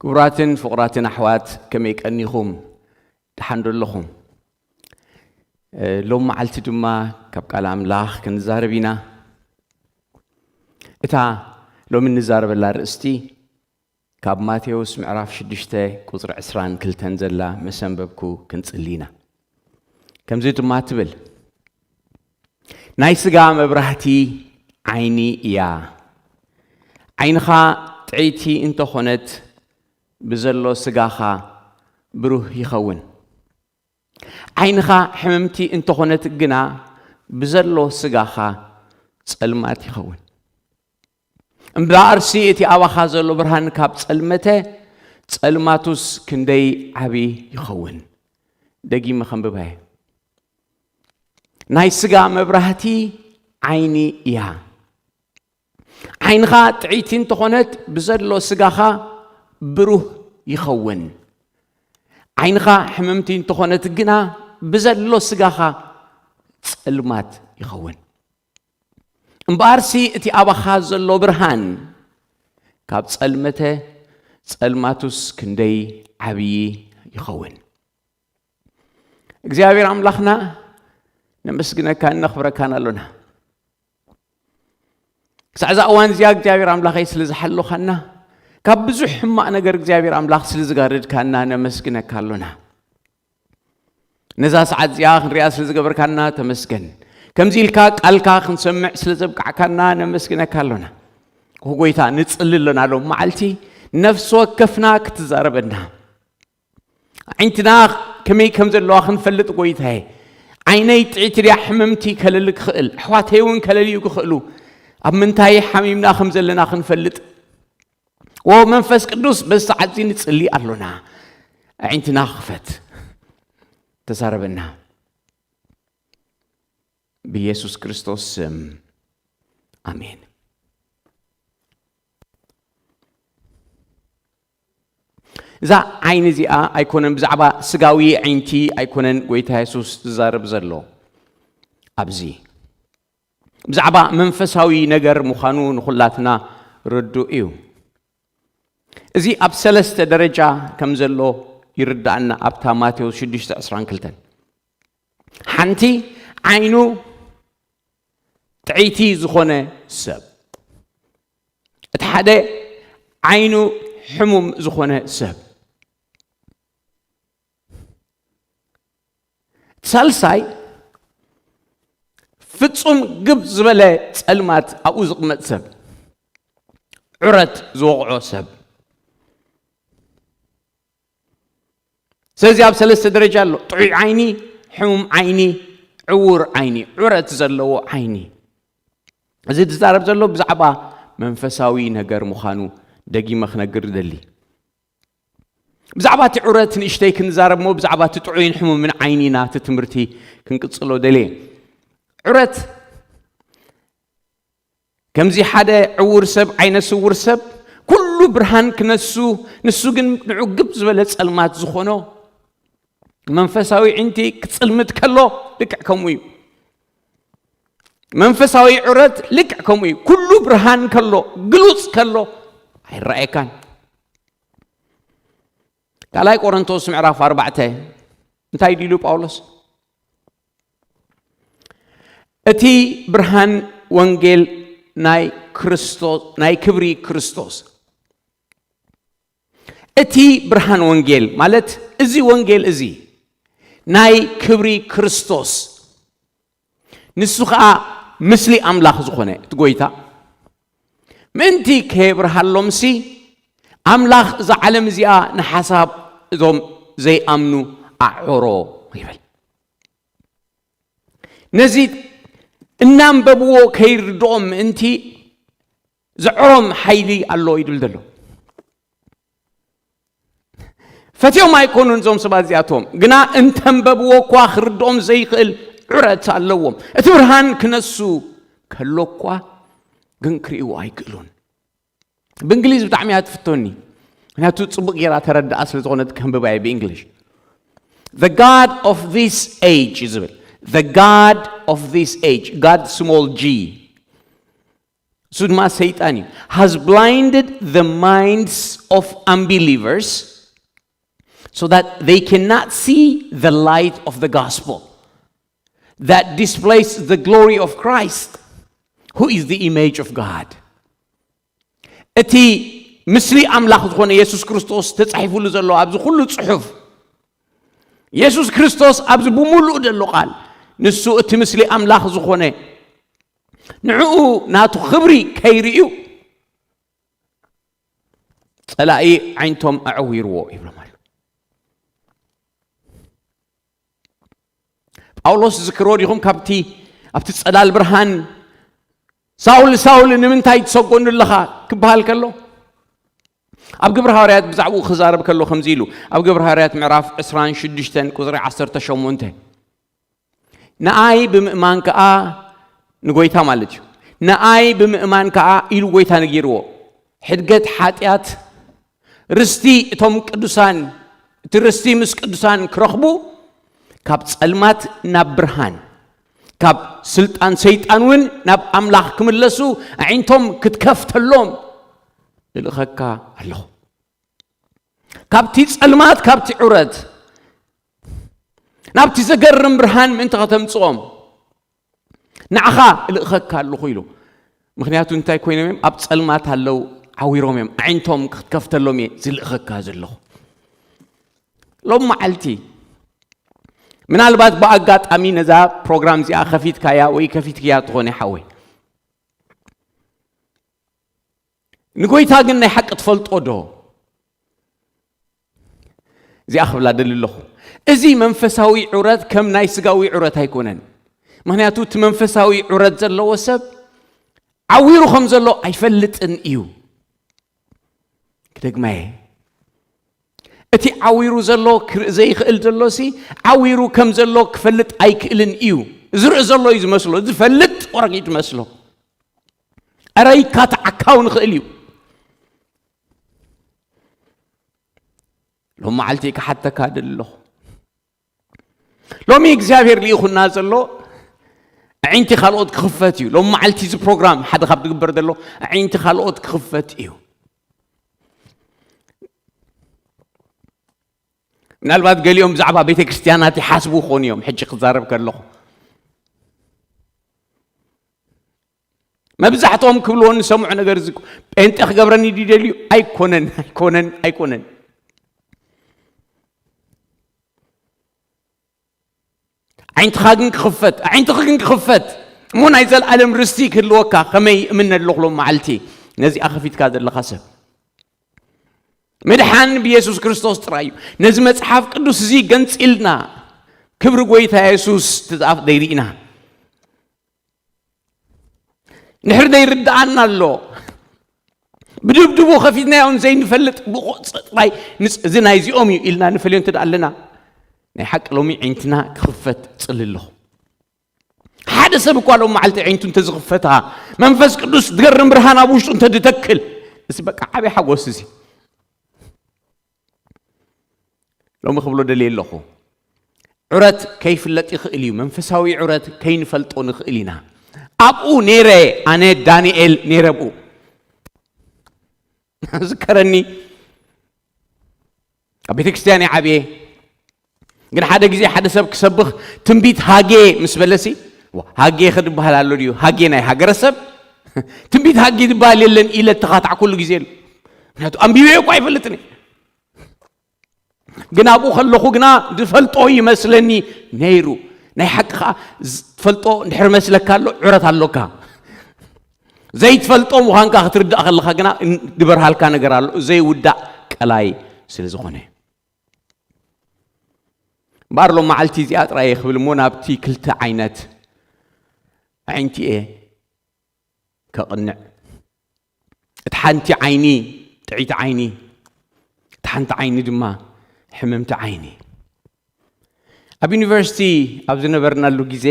ክቡራትን ፍቑራትን ኣሕዋት፣ ከመይ ቀኒኹም? ደሓን ዶ ኣለኹም? እ፣ ሎም መዓልቲ ድማ ካብ ቃል ኣምላኽ ክንዛረብ ኢና። እታ ሎሚ እንዛረበላ ኣርእስቲ ካብ ማቴዎስ ምዕራፍ ሽዱሽተ ቁጽሪ ዕስራን ክልተን ዘላ ምስ ኣንበብኩ ክንጽሊ ኢና። ከምዚ ድማ ትብል፣ ናይ ስጋ መብራህቲ ዓይኒ እያ። ዓይንኻ ጥዕይቲ እንተኾነት፣ ብዘሎ ስጋኻ ብሩህ ይኸውን። ዓይንኻ ሕምምቲ እንተኾነት ግና፣ ብዘሎ ስጋኻ ጸልማት ይኸውን። እምበኣርሲ እቲ ኣባኻ ዘሎ ብርሃን ካብ ጸልመተ፣ ጸልማቱስ ክንደይ ዓቢ ይኸውን። ደጊመ ከንብባ እየ። ናይ ስጋ መብራህቲ ዓይኒ እያ። ዓይንኻ ጥዕይቲ እንተኾነት፣ ብዘሎ ስጋኻ ብሩህ ይኸውን። ዓይንኻ ሕምምቲ እንተኾነት ግና፣ ብዘሎ ስጋኻ ጸልማት ይኸውን። እምበኣርሲ እቲ ኣባኻ ዘሎ ብርሃን ካብ ጸልመተ፣ ጸልማቱስ ክንደይ ዓብዪ ይኸውን። እግዚኣብሔር ኣምላኽና፣ ነመስግነካን ነኽብረካን ኣሎና። ክሳዕ እዛ እዋን እዚኣ እግዚኣብሔር ኣምላኸይ ስለ ዝሓለኻና፣ ካብ ብዙሕ ሕማቕ ነገር እግዚኣብሔር ኣምላኽ ስለ ዝጋረድካና ነመስግነካ ኣሎና። ነዛ ሰዓት እዚኣ ክንሪኣ ስለ ዝገበርካና ተመስገን። ከምዚ ኢልካ ቃልካ ክንሰምዕ ስለ ዘብቃዕካና ነመስግነካ ኣሎና። ኦ ጎይታ፣ ንጽሊ ኣሎና ሎም መዓልቲ፣ ነፍሲ ወከፍና ክትዛረበና። ኣዒንትና ከመይ ከም ዘለዋ ክንፈልጥ ጎይታየ። ዓይነይ ጥዕይቲ ድያ ሕምምቲ ከለሊ ክኽእል፣ ኣሕዋተይ እውን ከለልዩ ክኽእሉ፣ ኣብ ምንታይ ሓሚምና ከም ዘለና ክንፈልጥ። ዎ መንፈስ ቅዱስ በዚ ሰዓት እዚ ንጽሊ ኣሎና። ኣዒንትና ክፈት። ተዛረበና። ብየሱስ ክርስቶስ ስም። ኣሜን። እዛ ዓይኒ እዚኣ ኣይኮነን ብዛዕባ ስጋዊ ኣዒንቲ ኣይኮነን ጎይታ የሱስ ዝዛረብ ዘሎ። ኣብዚ ብዛዕባ መንፈሳዊ ነገር ምዃኑ ንኹላትና ርዱእ እዩ። እዚ ኣብ ሰለስተ ደረጃ ከም ዘሎ ይርዳእና። ኣብታ ማቴዎስ ሽዱሽተ ዕስራን ክልተን፣ ሓንቲ ዓይኑ ጥዕይቲ ዝኾነ ሰብ፣ እቲ ሓደ ዓይኑ ሕሙም ዝኾነ ሰብ፣ እቲ ሳልሳይ ፍጹም ግብ ዝበለ ጸልማት ኣብኡ ዝቕመጥ ሰብ፣ ዑረት ዝወቕዖ ሰብ። ስለዚ ኣብ ሰለስተ ደረጃ ኣሎ። ጥዑይ ዓይኒ፣ ሕሙም ዓይኒ፣ ዕዉር ዓይኒ፣ ዑረት ዘለዎ ዓይኒ። እዚ ዝዛረብ ዘሎ ብዛዕባ መንፈሳዊ ነገር ምዃኑ ደጊመ ክነግር እደሊ። ብዛዕባ እቲ ዑረት ንእሽተይ ክንዛረብ እሞ፣ ብዛዕባ እቲ ጥዑይን ሕሙምን ዓይኒ ኢና እቲ ትምህርቲ ክንቅጽሎ ደልየ። ዑረት ከምዚ ሓደ ዕዉር ሰብ፣ ዓይነ ስውር ሰብ፣ ኩሉ ብርሃን ክነሱ፣ ንሱ ግን ንዑ ግብ ዝበለ ጸልማት ዝኾኖ መንፈሳዊ ኣዒንቲ ክጽልምት ከሎ ልክዕ ከምኡ እዩ። መንፈሳዊ ዑረት ልክዕ ከምኡ እዩ። ኩሉ ብርሃን ከሎ፣ ግሉጽ ከሎ ኣይረኣየካን። ካልኣይ ቆሮንቶስ ምዕራፍ ኣርባዕተ እንታይ ድሉ ጳውሎስ? እቲ ብርሃን ወንጌል ናይ ክርስቶስ፣ ናይ ክብሪ ክርስቶስ። እቲ ብርሃን ወንጌል ማለት እዚ ወንጌል እዚ ናይ ክብሪ ክርስቶስ፣ ንሱ ኸኣ ምስሊ ኣምላኽ ዝኾነ እቲ ጐይታ፣ ምእንቲ ከየብርሃሎምሲ፣ ኣምላኽ እዛ ዓለም እዚኣ ንሓሳብ እዞም ዘይኣምኑ ኣዕሮ ይብል። ነዚ እናንበብዎ ከይርድኦም ምእንቲ ዘዕሮም ሓይሊ ኣሎ እዩ ድብል ዘሎ። ፈትዮም ኣይኮኑን እዞም ሰባት እዚኣቶም፣ ግና እንተንበብዎ እኳ ክርድኦም ዘይኽእል ዑረት ኣለዎም። እቲ ብርሃን ክነሱ ከሎ እኳ ግን ክርእይዎ ኣይክእሉን። ብእንግሊዝ ብጣዕሚ እያ ትፍቶኒ፣ ምክንያቱ ጽቡቕ ጌራ ተረድኣ ስለ ዝኾነት ከንብባ እየ ብእንግሊሽ። The God of this age እዩ ዝብል። The God of this age፣ God small g። እሱ ድማ ሰይጣን እዩ። Has blinded the minds of unbelievers so that they cannot see the light of the gospel that displays the glory of Christ, who is the image of God. እቲ ምስሊ ኣምላኽ ዝኾነ የሱስ ክርስቶስ ተጻሒፉሉ ዘሎ ኣብዚ ኩሉ ጽሑፍ፣ የሱስ ክርስቶስ ኣብዚ ብምሉእ ዘሎ ቃል፣ ንሱ እቲ ምስሊ ኣምላኽ ዝኾነ፣ ንዕኡ ናቱ ክብሪ ከይርእዩ ጸላኢ ዓይነቶም ኣዕዊርዎ ይብሎም ኣሎ። ጳውሎስ ዝክሮ ዲኹም ካብቲ ኣብቲ ጸላል ብርሃን ሳውል ሳውል ንምንታይ ትሰጎኑ ኣለኻ ክበሃል ከሎ፣ ኣብ ግብሪ ሃዋርያት ብዛዕባኡ ክዛረብ ከሎ ከምዚ ኢሉ፣ ኣብ ግብሪ ሃዋርያት ምዕራፍ ዕስራን ሽዱሽተን ቁጽሪ ዓሰርተ ሸሞንተ፣ ንኣይ ብምእማን ከኣ፣ ንጎይታ ማለት እዩ፣ ንኣይ ብምእማን ከኣ ኢሉ ጎይታ ነጊርዎ፣ ሕድገት ሓጢኣት ርስቲ እቶም ቅዱሳን፣ እቲ ርስቲ ምስ ቅዱሳን ክረኽቡ ካብ ጸልማት ናብ ብርሃን፣ ካብ ስልጣን ሰይጣን እውን ናብ ኣምላኽ ክምለሱ ኣዒንቶም ክትከፍተሎም እልእኸካ ኣለኹ። ካብቲ ጸልማት፣ ካብቲ ዑረት ናብቲ ዘገርም ብርሃን ምእንቲ ከተምጽኦም ንዓኻ እልእኸካ ኣለኹ ኢሉ። ምኽንያቱ እንታይ ኮይኖም እዮም? ኣብ ጸልማት ኣለዉ፣ ዓዊሮም እዮም። ኣዒንቶም ክትከፍተሎም እየ ዝልእኸካ ዘለኹ። ሎም መዓልቲ ምናልባት ብኣጋጣሚ ነዛ ፕሮግራም እዚኣ ከፊትካያ ወይ ከፊትክያ ትኾነ ሓወይ። ንጎይታ ግን ናይ ሓቂ ትፈልጦ ዶ? እዚኣ ክብላ ደሊ ኣለኹ። እዚ መንፈሳዊ ዑረት ከም ናይ ስጋዊ ዑረት ኣይኮነን። ምኽንያቱ እቲ መንፈሳዊ ዑረት ዘለዎ ሰብ ዓዊሩ ከም ዘሎ ኣይፈልጥን እዩ። ክደግማየ፣ እቲ ዓዊሩ ዘሎ ክርኢ ዘይኽእል ዘሎሲ ዓዊሩ ከም ዘሎ ክፈልጥ ኣይክእልን እዩ። ዝርኢ ዘሎ እዩ ዝመስሎ፣ ዝፈልጥ ወረቂ ትመስሎ። ኣረ ይካትዓካው ንኽእል እዩ። ሎም መዓልቲ ክሓተካ ደሊ ኣለኹ። ሎሚ እግዚኣብሔር ልኢኹና ዘሎ ኣዒንቲ ካልኦት ክኽፈት እዩ። ሎም መዓልቲ እዚ ፕሮግራም ሓደ ካብ ዝግበር ዘሎ ኣዒንቲ ካልኦት ክኽፈት እዩ። ምናልባት ገሊኦም ብዛዕባ ቤተ ክርስቲያናት ይሓስቡ ክኾኑ እዮም ሕጂ ክዛረብ ከለኹ። መብዛሕትኦም ክብልዎ ንሰምዖ ነገር እዚ ጴንጤ ክገብረኒ ድዩ ደልዩ? ኣይኮነን፣ ኣይኮነን፣ ኣይኮነን። ዓይንትኻ ግን ክኽፈት፣ ዓይንትኺ ግን ክኽፈት እሞ ናይ ዘለኣለም ርስቲ ክህልወካ ከመይ እምነ ኣለኹ ሎም መዓልቲ ነዚኣ ከፊትካ ዘለኻ ሰብ። ምድሓን ብየሱስ ክርስቶስ ጥራይ እዩ። ነዚ መጽሓፍ ቅዱስ እዚ ገንጺልና ክብሪ ጎይታ የሱስ ትዝኣፍ ደይርኢና። ንሕር ዘይርድኣና ኣሎ። ብድብድቡ ከፊትናዮ ዘይንፈልጥ ብቑ-፣ ጥራይ ንጽ-፣ እዚ ናይዚኦም እዩ ኢልና ንፈልዮ እንተ ደኣ ኣለና፣ ናይ ሓቂ ሎሚ ዒንትና ክኽፈት ጽሊ ኣለኹ። ሓደ ሰብ እኳ ሎም መዓልቲ ዒንቱ እንተዝኽፈታ፣ መንፈስ ቅዱስ ዝገርም ብርሃን ኣብ ውሽጡ እንተድተክል፣ እዚ በቃ ዓብዪ ሓጎስ እዚ። ሎሚ ክብሎ ደልየ ኣለኹ፣ ዑረት ከይፍለጥ ይኽእል እዩ። መንፈሳዊ ዑረት ከይንፈልጦ ንኽእል ኢና። ኣብኡ ነይረ፣ ኣነ ዳንኤል ነይረ ኣብኡ። ዝከረኒ ኣብ ቤተ ክርስቲያን እየ ዓብየ። ግን ሓደ ግዜ ሓደ ሰብ ክሰብኽ ትንቢት ሃጌ ምስ በለሲ፣ "ዋ፣ ሃጌ ከ ዝበሃል ኣሎ ድዩ? ሃጌ ናይ ሃገረሰብ? ትንቢት ሃጌ ዝበሃል የለን" ኢለ ተኻታዕኩሉ ግዜ ኣሎ። ምክንያቱ ኣንቢበዮ እኳ ኣይፈልጥን እየ። ግን ኣብኡ ከለኹ ግና ዝፈልጦ ይመስለኒ ነይሩ። ናይ ሓቂ ኸዓ ዝ-፣ ትፈልጦ እንድሕር መስለካ ኣሎ፣ ዑረት ኣሎካ። ዘይትፈልጦ ምዃንካ ክትርዳእ ከለኻ ግና ን-፣ ዝበርሃልካ ነገር ኣሎ፣ ዘይውዳእ ቀላይ ስለ ዝኾነ። እምበኣር ሎም መዓልቲ እዚኣ ጥራይ እየ ክብል እሞ ናብቲ ክልተ ዓይነት ኣዒንቲ እየ ከቕንዕ። እቲ ሓንቲ ዓይኒ ጥዕይቲ ዓይኒ፣ እቲ ሓንቲ ዓይኒ ድማ ሕምምቲ ዓይኒ። ኣብ ዩኒቨርሲቲ ኣብ ዝነበርናሉ ግዜ፣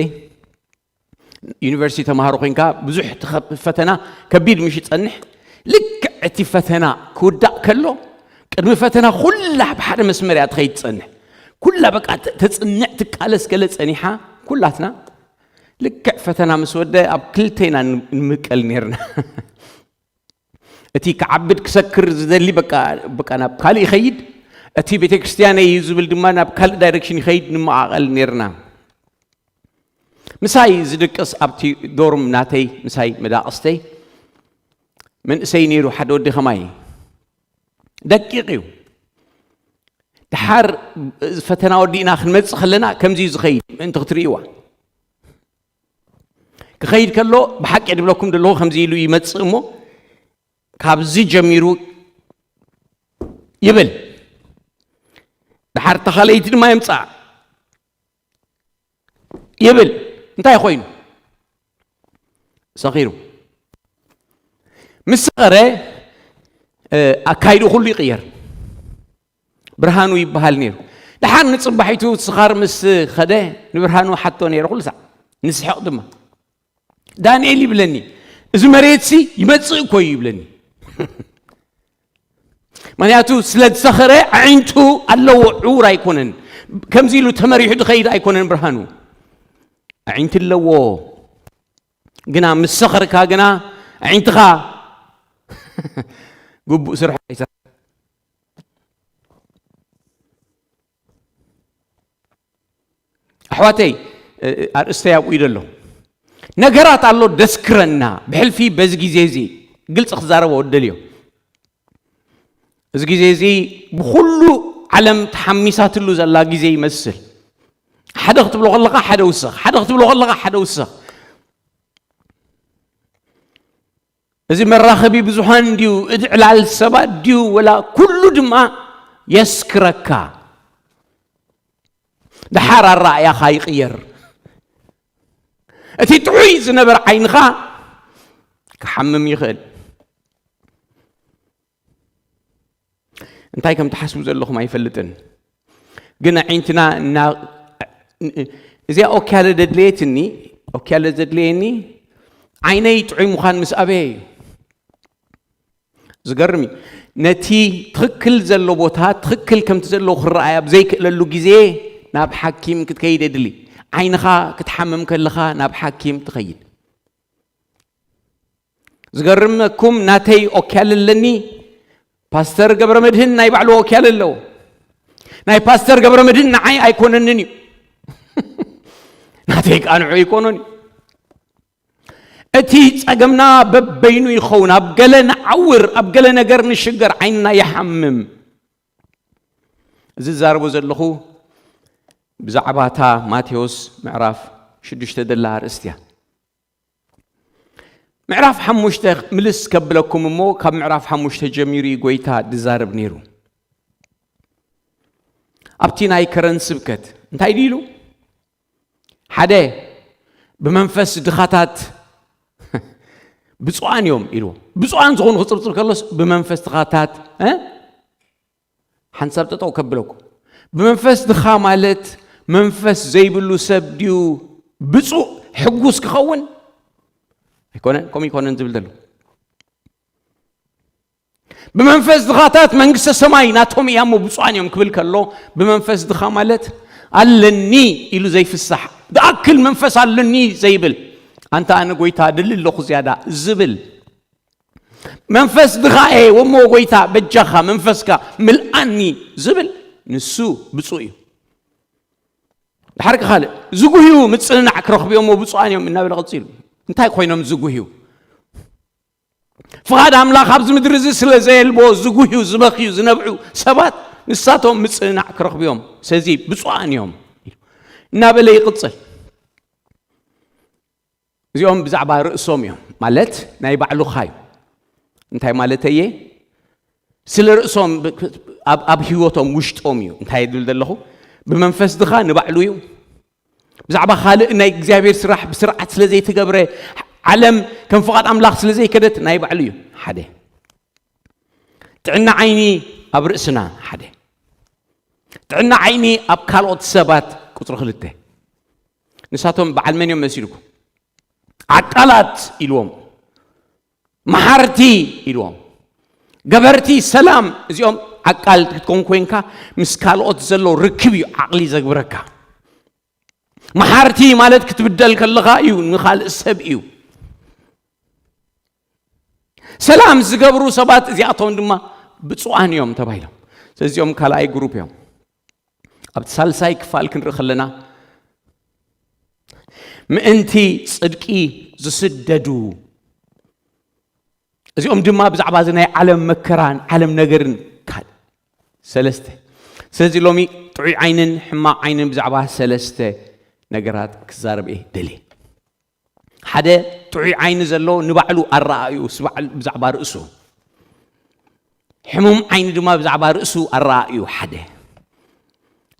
ዩኒቨርሲቲ ተምሃሮ ኮይንካ ብዙሕ እቲ ኸ-፣ ፈተና ከቢድ ምሽ ይጸንሕ። ልክዕ እቲ ፈተና ክውዳእ ከሎ፣ ቅድሚ ፈተና ኩላ ብሓደ መስመር እያ ትኸይድ ትጸንሕ። ኩላ በቃ ተ-፣ ተጽንዕ፣ ትቃለስ ገለ ጸኒሓ፣ ኩላትና ልክዕ ፈተና ምስ ወደ ኣብ ክልተ ኢና ን-፣ ንምቀል ነይርና። እቲ ክዓብድ ክሰክር ዝደሊ በቃ በቃ ናብ ካልእ ይኸይድ፣ እቲ ቤተ ክርስቲያነይ እዩ ዝብል ድማ ናብ ካልእ ዳይሬክሽን ይኸይድ። ንመቓቐል ነርና። ምሳይ ዝድቅስ ኣብቲ ዶርም ናተይ፣ ምሳይ መዳቕስተይ መንእሰይ ነይሩ ሓደ ወዲ ከማይ። ደቂቕ እዩ። ድሓር ፈተና ወዲእና ክንመጽእ ከለና ከምዚ እዩ ዝኸይድ፣ ምእንቲ ክትርእይዋ። ክኸይድ ከሎ ብሓቂ ድብለኩም ደለኹ ከምዚ ኢሉ ይመጽእ እሞ ካብዚ ጀሚሩ ይብል። ድሓር ተኻለይቲ ድማ የምጽኣ ይብል። እንታይ ኮይኑ? ሰኺሩ። ምስ ሰኸረ፣ እ፣ ኣካይዱ ኩሉ ይቕየር። ብርሃኑ ይበሃል ነይሩ። ድሓር ንጽባሒቱ ስኻር ምስ ኸደ ንብርሃኑ ሓቶ ነይረ ኩሉ ሳዕ። ንስሕቕ ድማ። ዳንኤል ይብለኒ፣ "እዚ መሬትሲ ይመጽእ እኮ እዩ" ይብለኒ። ምኽንያቱ ስለ ዝሰኸረ ኣዒንቱ ኣለዎ፣ ዕውር ኣይኮነን። ከምዚ ኢሉ ተመሪሑ ዝኸይድ ኣይኮነን ብርሃኑ። ኣዒንቲ ኣለዎ። ግና ምስ ሰኸርካ ግና ኣዒንትኻ ግቡእ ስራሕ ኣይሰርሕ። ኣሕዋተይ፣ እ፣ ኣርእስተይ ኣብኡ እዩ ዘሎ። ነገራት ኣሎ ደስክረና። ብሕልፊ በዚ ግዜ እዚ ግልፂ ክዛረቦ እደልዮ። እዚ ግዜ እዚ ብኹሉ ዓለም ተሓሚሳትሉ ዘላ ግዜ ይመስል። ሓደ ክትብሎ ከለኻ ሓደ ውስኽ፣ ሓደ ክትብሎ ከለኻ ሓደ ውስኽ። እዚ መራኸቢ ብዙሃን ድዩ፣ እዚ ዕላል ሰባት ድዩ፣ ወላ ኩሉ ድማ የስክረካ። ደሓር ኣረኣእያኻ ይቕየር። እቲ ጥዑይ ዝነበረ ዓይንኻ ክሓምም ይኽእል። እንታይ ከም ትሓስቡ ዘለኹም ኣይፈልጥን። ግን ኣዒንትና እና-፣ እዚኣ ኦክያለ ደድለየትኒ፣ ኦክያለ ዘድለየኒ ዓይነይ ጥዑይ ምዃን ምስ ኣበየ እዩ። ዝገርም እዩ። ነቲ ትኽክል ዘሎ ቦታ ትኽክል ከምቲ ዘለዎ ክረኣይ ኣብ ዘይክእለሉ ግዜ ናብ ሓኪም ክትከይድ የድሊ። ዓይንኻ ክትሓምም ከለኻ ናብ ሓኪም ትኸይድ። ዝገርመኩም ናተይ ኦክያል ኣለኒ። ፓስተር ገብረ መድህን ናይ ባዕሉ ኦክያል ኣለዎ። ናይ ፓስተር ገብረ መድህን ንዓይ ኣይኮነንን እዩ። ናተይ ቃንዑ ኣይኮነን እዩ። እቲ ጸገምና በበይኑ ይኸውን። ኣብ ገለ ንዓውር፣ ኣብ ገለ ነገር ንሽገር፣ ዓይንና ይሓምም። እዚ ዝዛረቦ ዘለኹ ብዛዕባ እታ ማቴዎስ ምዕራፍ ሽዱሽተ ደላ ኣርእስቲ እያ። ምዕራፍ ሓሙሽተ ምልስ ከብለኩም እሞ፣ ካብ ምዕራፍ ሓሙሽተ ጀሚሩ እዩ ጎይታ ዝዛረብ ነይሩ። ኣብቲ ናይ ከረን ስብከት እንታይ ድዩ ኢሉ? ሓደ፣ ብመንፈስ ድኻታት ብፁዓን እዮም ኢሉ። ብፁዓን ዝኾኑ ክጽብጽብ ከሎስ ብመንፈስ ድኻታት፣ እ? ሓንሳብ ጠጠው ከብለኩም። ብመንፈስ ድኻ ማለት መንፈስ ዘይብሉ ሰብ ድዩ ብፁዕ ሕጉስ ክኸውን? ኣይኮነን፣ ከምኡ ኣይኮነን ዝብል ዘሎ። ብመንፈስ ድኻታት መንግስተ ሰማይ ናቶም እያ እሞ ብፁዓን እዮም ክብል ከሎ፣ ብመንፈስ ድኻ ማለት ኣለኒ ኢሉ ዘይፍሳሕ፣ ዝኣክል መንፈስ ኣለኒ ዘይብል፣ ኣንታ ኣነ ጎይታ ድሊ ኣለኹ ዝያዳ ዝብል፣ መንፈስ ድኻ እየ ወሞ ጎይታ በጃኻ መንፈስካ ምልኣኒ ዝብል ንሱ ብፁዕ እዩ። ድሓር ካልእ ዝጉህዩ ምጽንናዕ ክረኽቡ እዮም ብፁዓን እዮም እናበለ ቀጺሉ። እንታይ ኮይኖም ዝጉህዩ? ፍቓድ ኣምላኽ ኣብዚ ምድሪ እዚ ስለ ዘየልቦ ዝጉህዩ፣ ዝበኽዩ፣ ዝነብዑ ሰባት ንሳቶም ምጽንናዕ ክረኽቡ እዮም። ስለዚ ብፁዓን እዮም እናበለ ይቕጽል። እዚኦም ብዛዕባ ርእሶም እዮም፣ ማለት ናይ ባዕሉኻ እዩ። እንታይ ማለት እየ? ስለ ርእሶም ብ-፣ ኣብ፣ ኣብ ህይወቶም ውሽጦም እዩ። እንታይ ይብል ዘለኹ? ብመንፈስ ድኻ ንባዕሉ እዩ። ብዛዕባ ካልእ ናይ እግዚኣብሔር ስራሕ ብስርዓት ስለ ዘይተገብረ፣ ዓለም ከም ፍቓድ ኣምላኽ ስለ ዘይከደት ናይ ባዕሉ እዩ። ሓደ። ጥዕና ዓይኒ ኣብ ርእስና፣ ሓደ። ጥዕና ዓይኒ ኣብ ካልኦት ሰባት፣ ቁጽሪ ክልተ። ንሳቶም በዓል መን እዮም መሲልኩም? ዓቃላት ኢልዎም፣ መሓርቲ ኢልዎም፣ ገበርቲ ሰላም። እዚኦም ዓቃል ክትከውን ኮይንካ ምስ ካልኦት ዘሎ ርክብ እዩ ዓቕሊ ዘግብረካ። መሓርቲ ማለት ክትብደል ከለኻ እዩ፣ ንኻልእ ሰብ እዩ። ሰላም ዝገብሩ ሰባት እዚኣቶም ድማ ብፁዓን እዮም ተባሂሎም። ስለዚኦም ካልኣይ ግሩፕ እዮም። ኣብቲ ሳልሳይ ክፋል ክንርኢ ከለና ምእንቲ ጽድቂ ዝስደዱ፣ እዚኦም ድማ ብዛዕባ እዚ ናይ ዓለም መከራን ዓለም ነገርን ካል ሰለስተ። ስለዚ ሎሚ ጥዑይ ዓይንን ሕማቕ ዓይንን ብዛዕባ ሰለስተ ነገራት ክዛረብ እየ ደልየ። ሓደ፣ ጥዑይ ዓይኒ ዘሎ ንባዕሉ ኣረኣእዩ፣ ብዛዕባ ርእሱ። ሕሙም ዓይኒ ድማ ብዛዕባ ርእሱ ኣረኣእዩ። ሓደ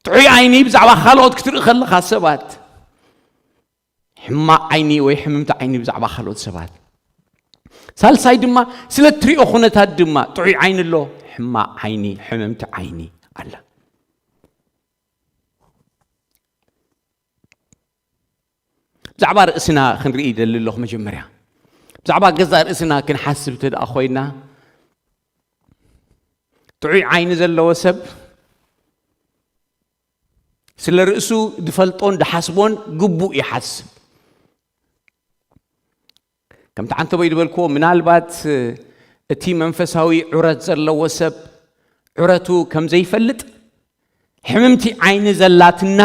ጥዑይ ዓይኒ ብዛዕባ ካልኦት ክትርኢ ከለኻ ሰባት፣ ሕማቕ ዓይኒ ወይ ሕምምቲ ዓይኒ ብዛዕባ ካልኦት ሰባት። ሳልሳይ ድማ ስለ እትሪኦ ኩነታት ድማ ጥዑይ ዓይኒ ኣሎ፣ ሕማቕ ዓይኒ፣ ሕምምቲ ዓይኒ ኣላ። ብዛዕባ ርእስና ክንርኢ ይደሊ ኣለኹ። መጀመርያ ብዛዕባ ገዛእ ርእስና ክንሓስብ እንተ ደኣ ኮይና፣ ጥዑይ ዓይኒ ዘለዎ ሰብ ስለ ርእሱ ዝፈልጦን ዝሓስቦን ግቡእ ይሓስብ። ከምቲ ዓንተቦይ ዝበልክዎ፣ ምናልባት እቲ መንፈሳዊ ዑረት ዘለዎ ሰብ ዑረቱ ከም ዘይፈልጥ፣ ሕምምቲ ዓይኒ ዘላትና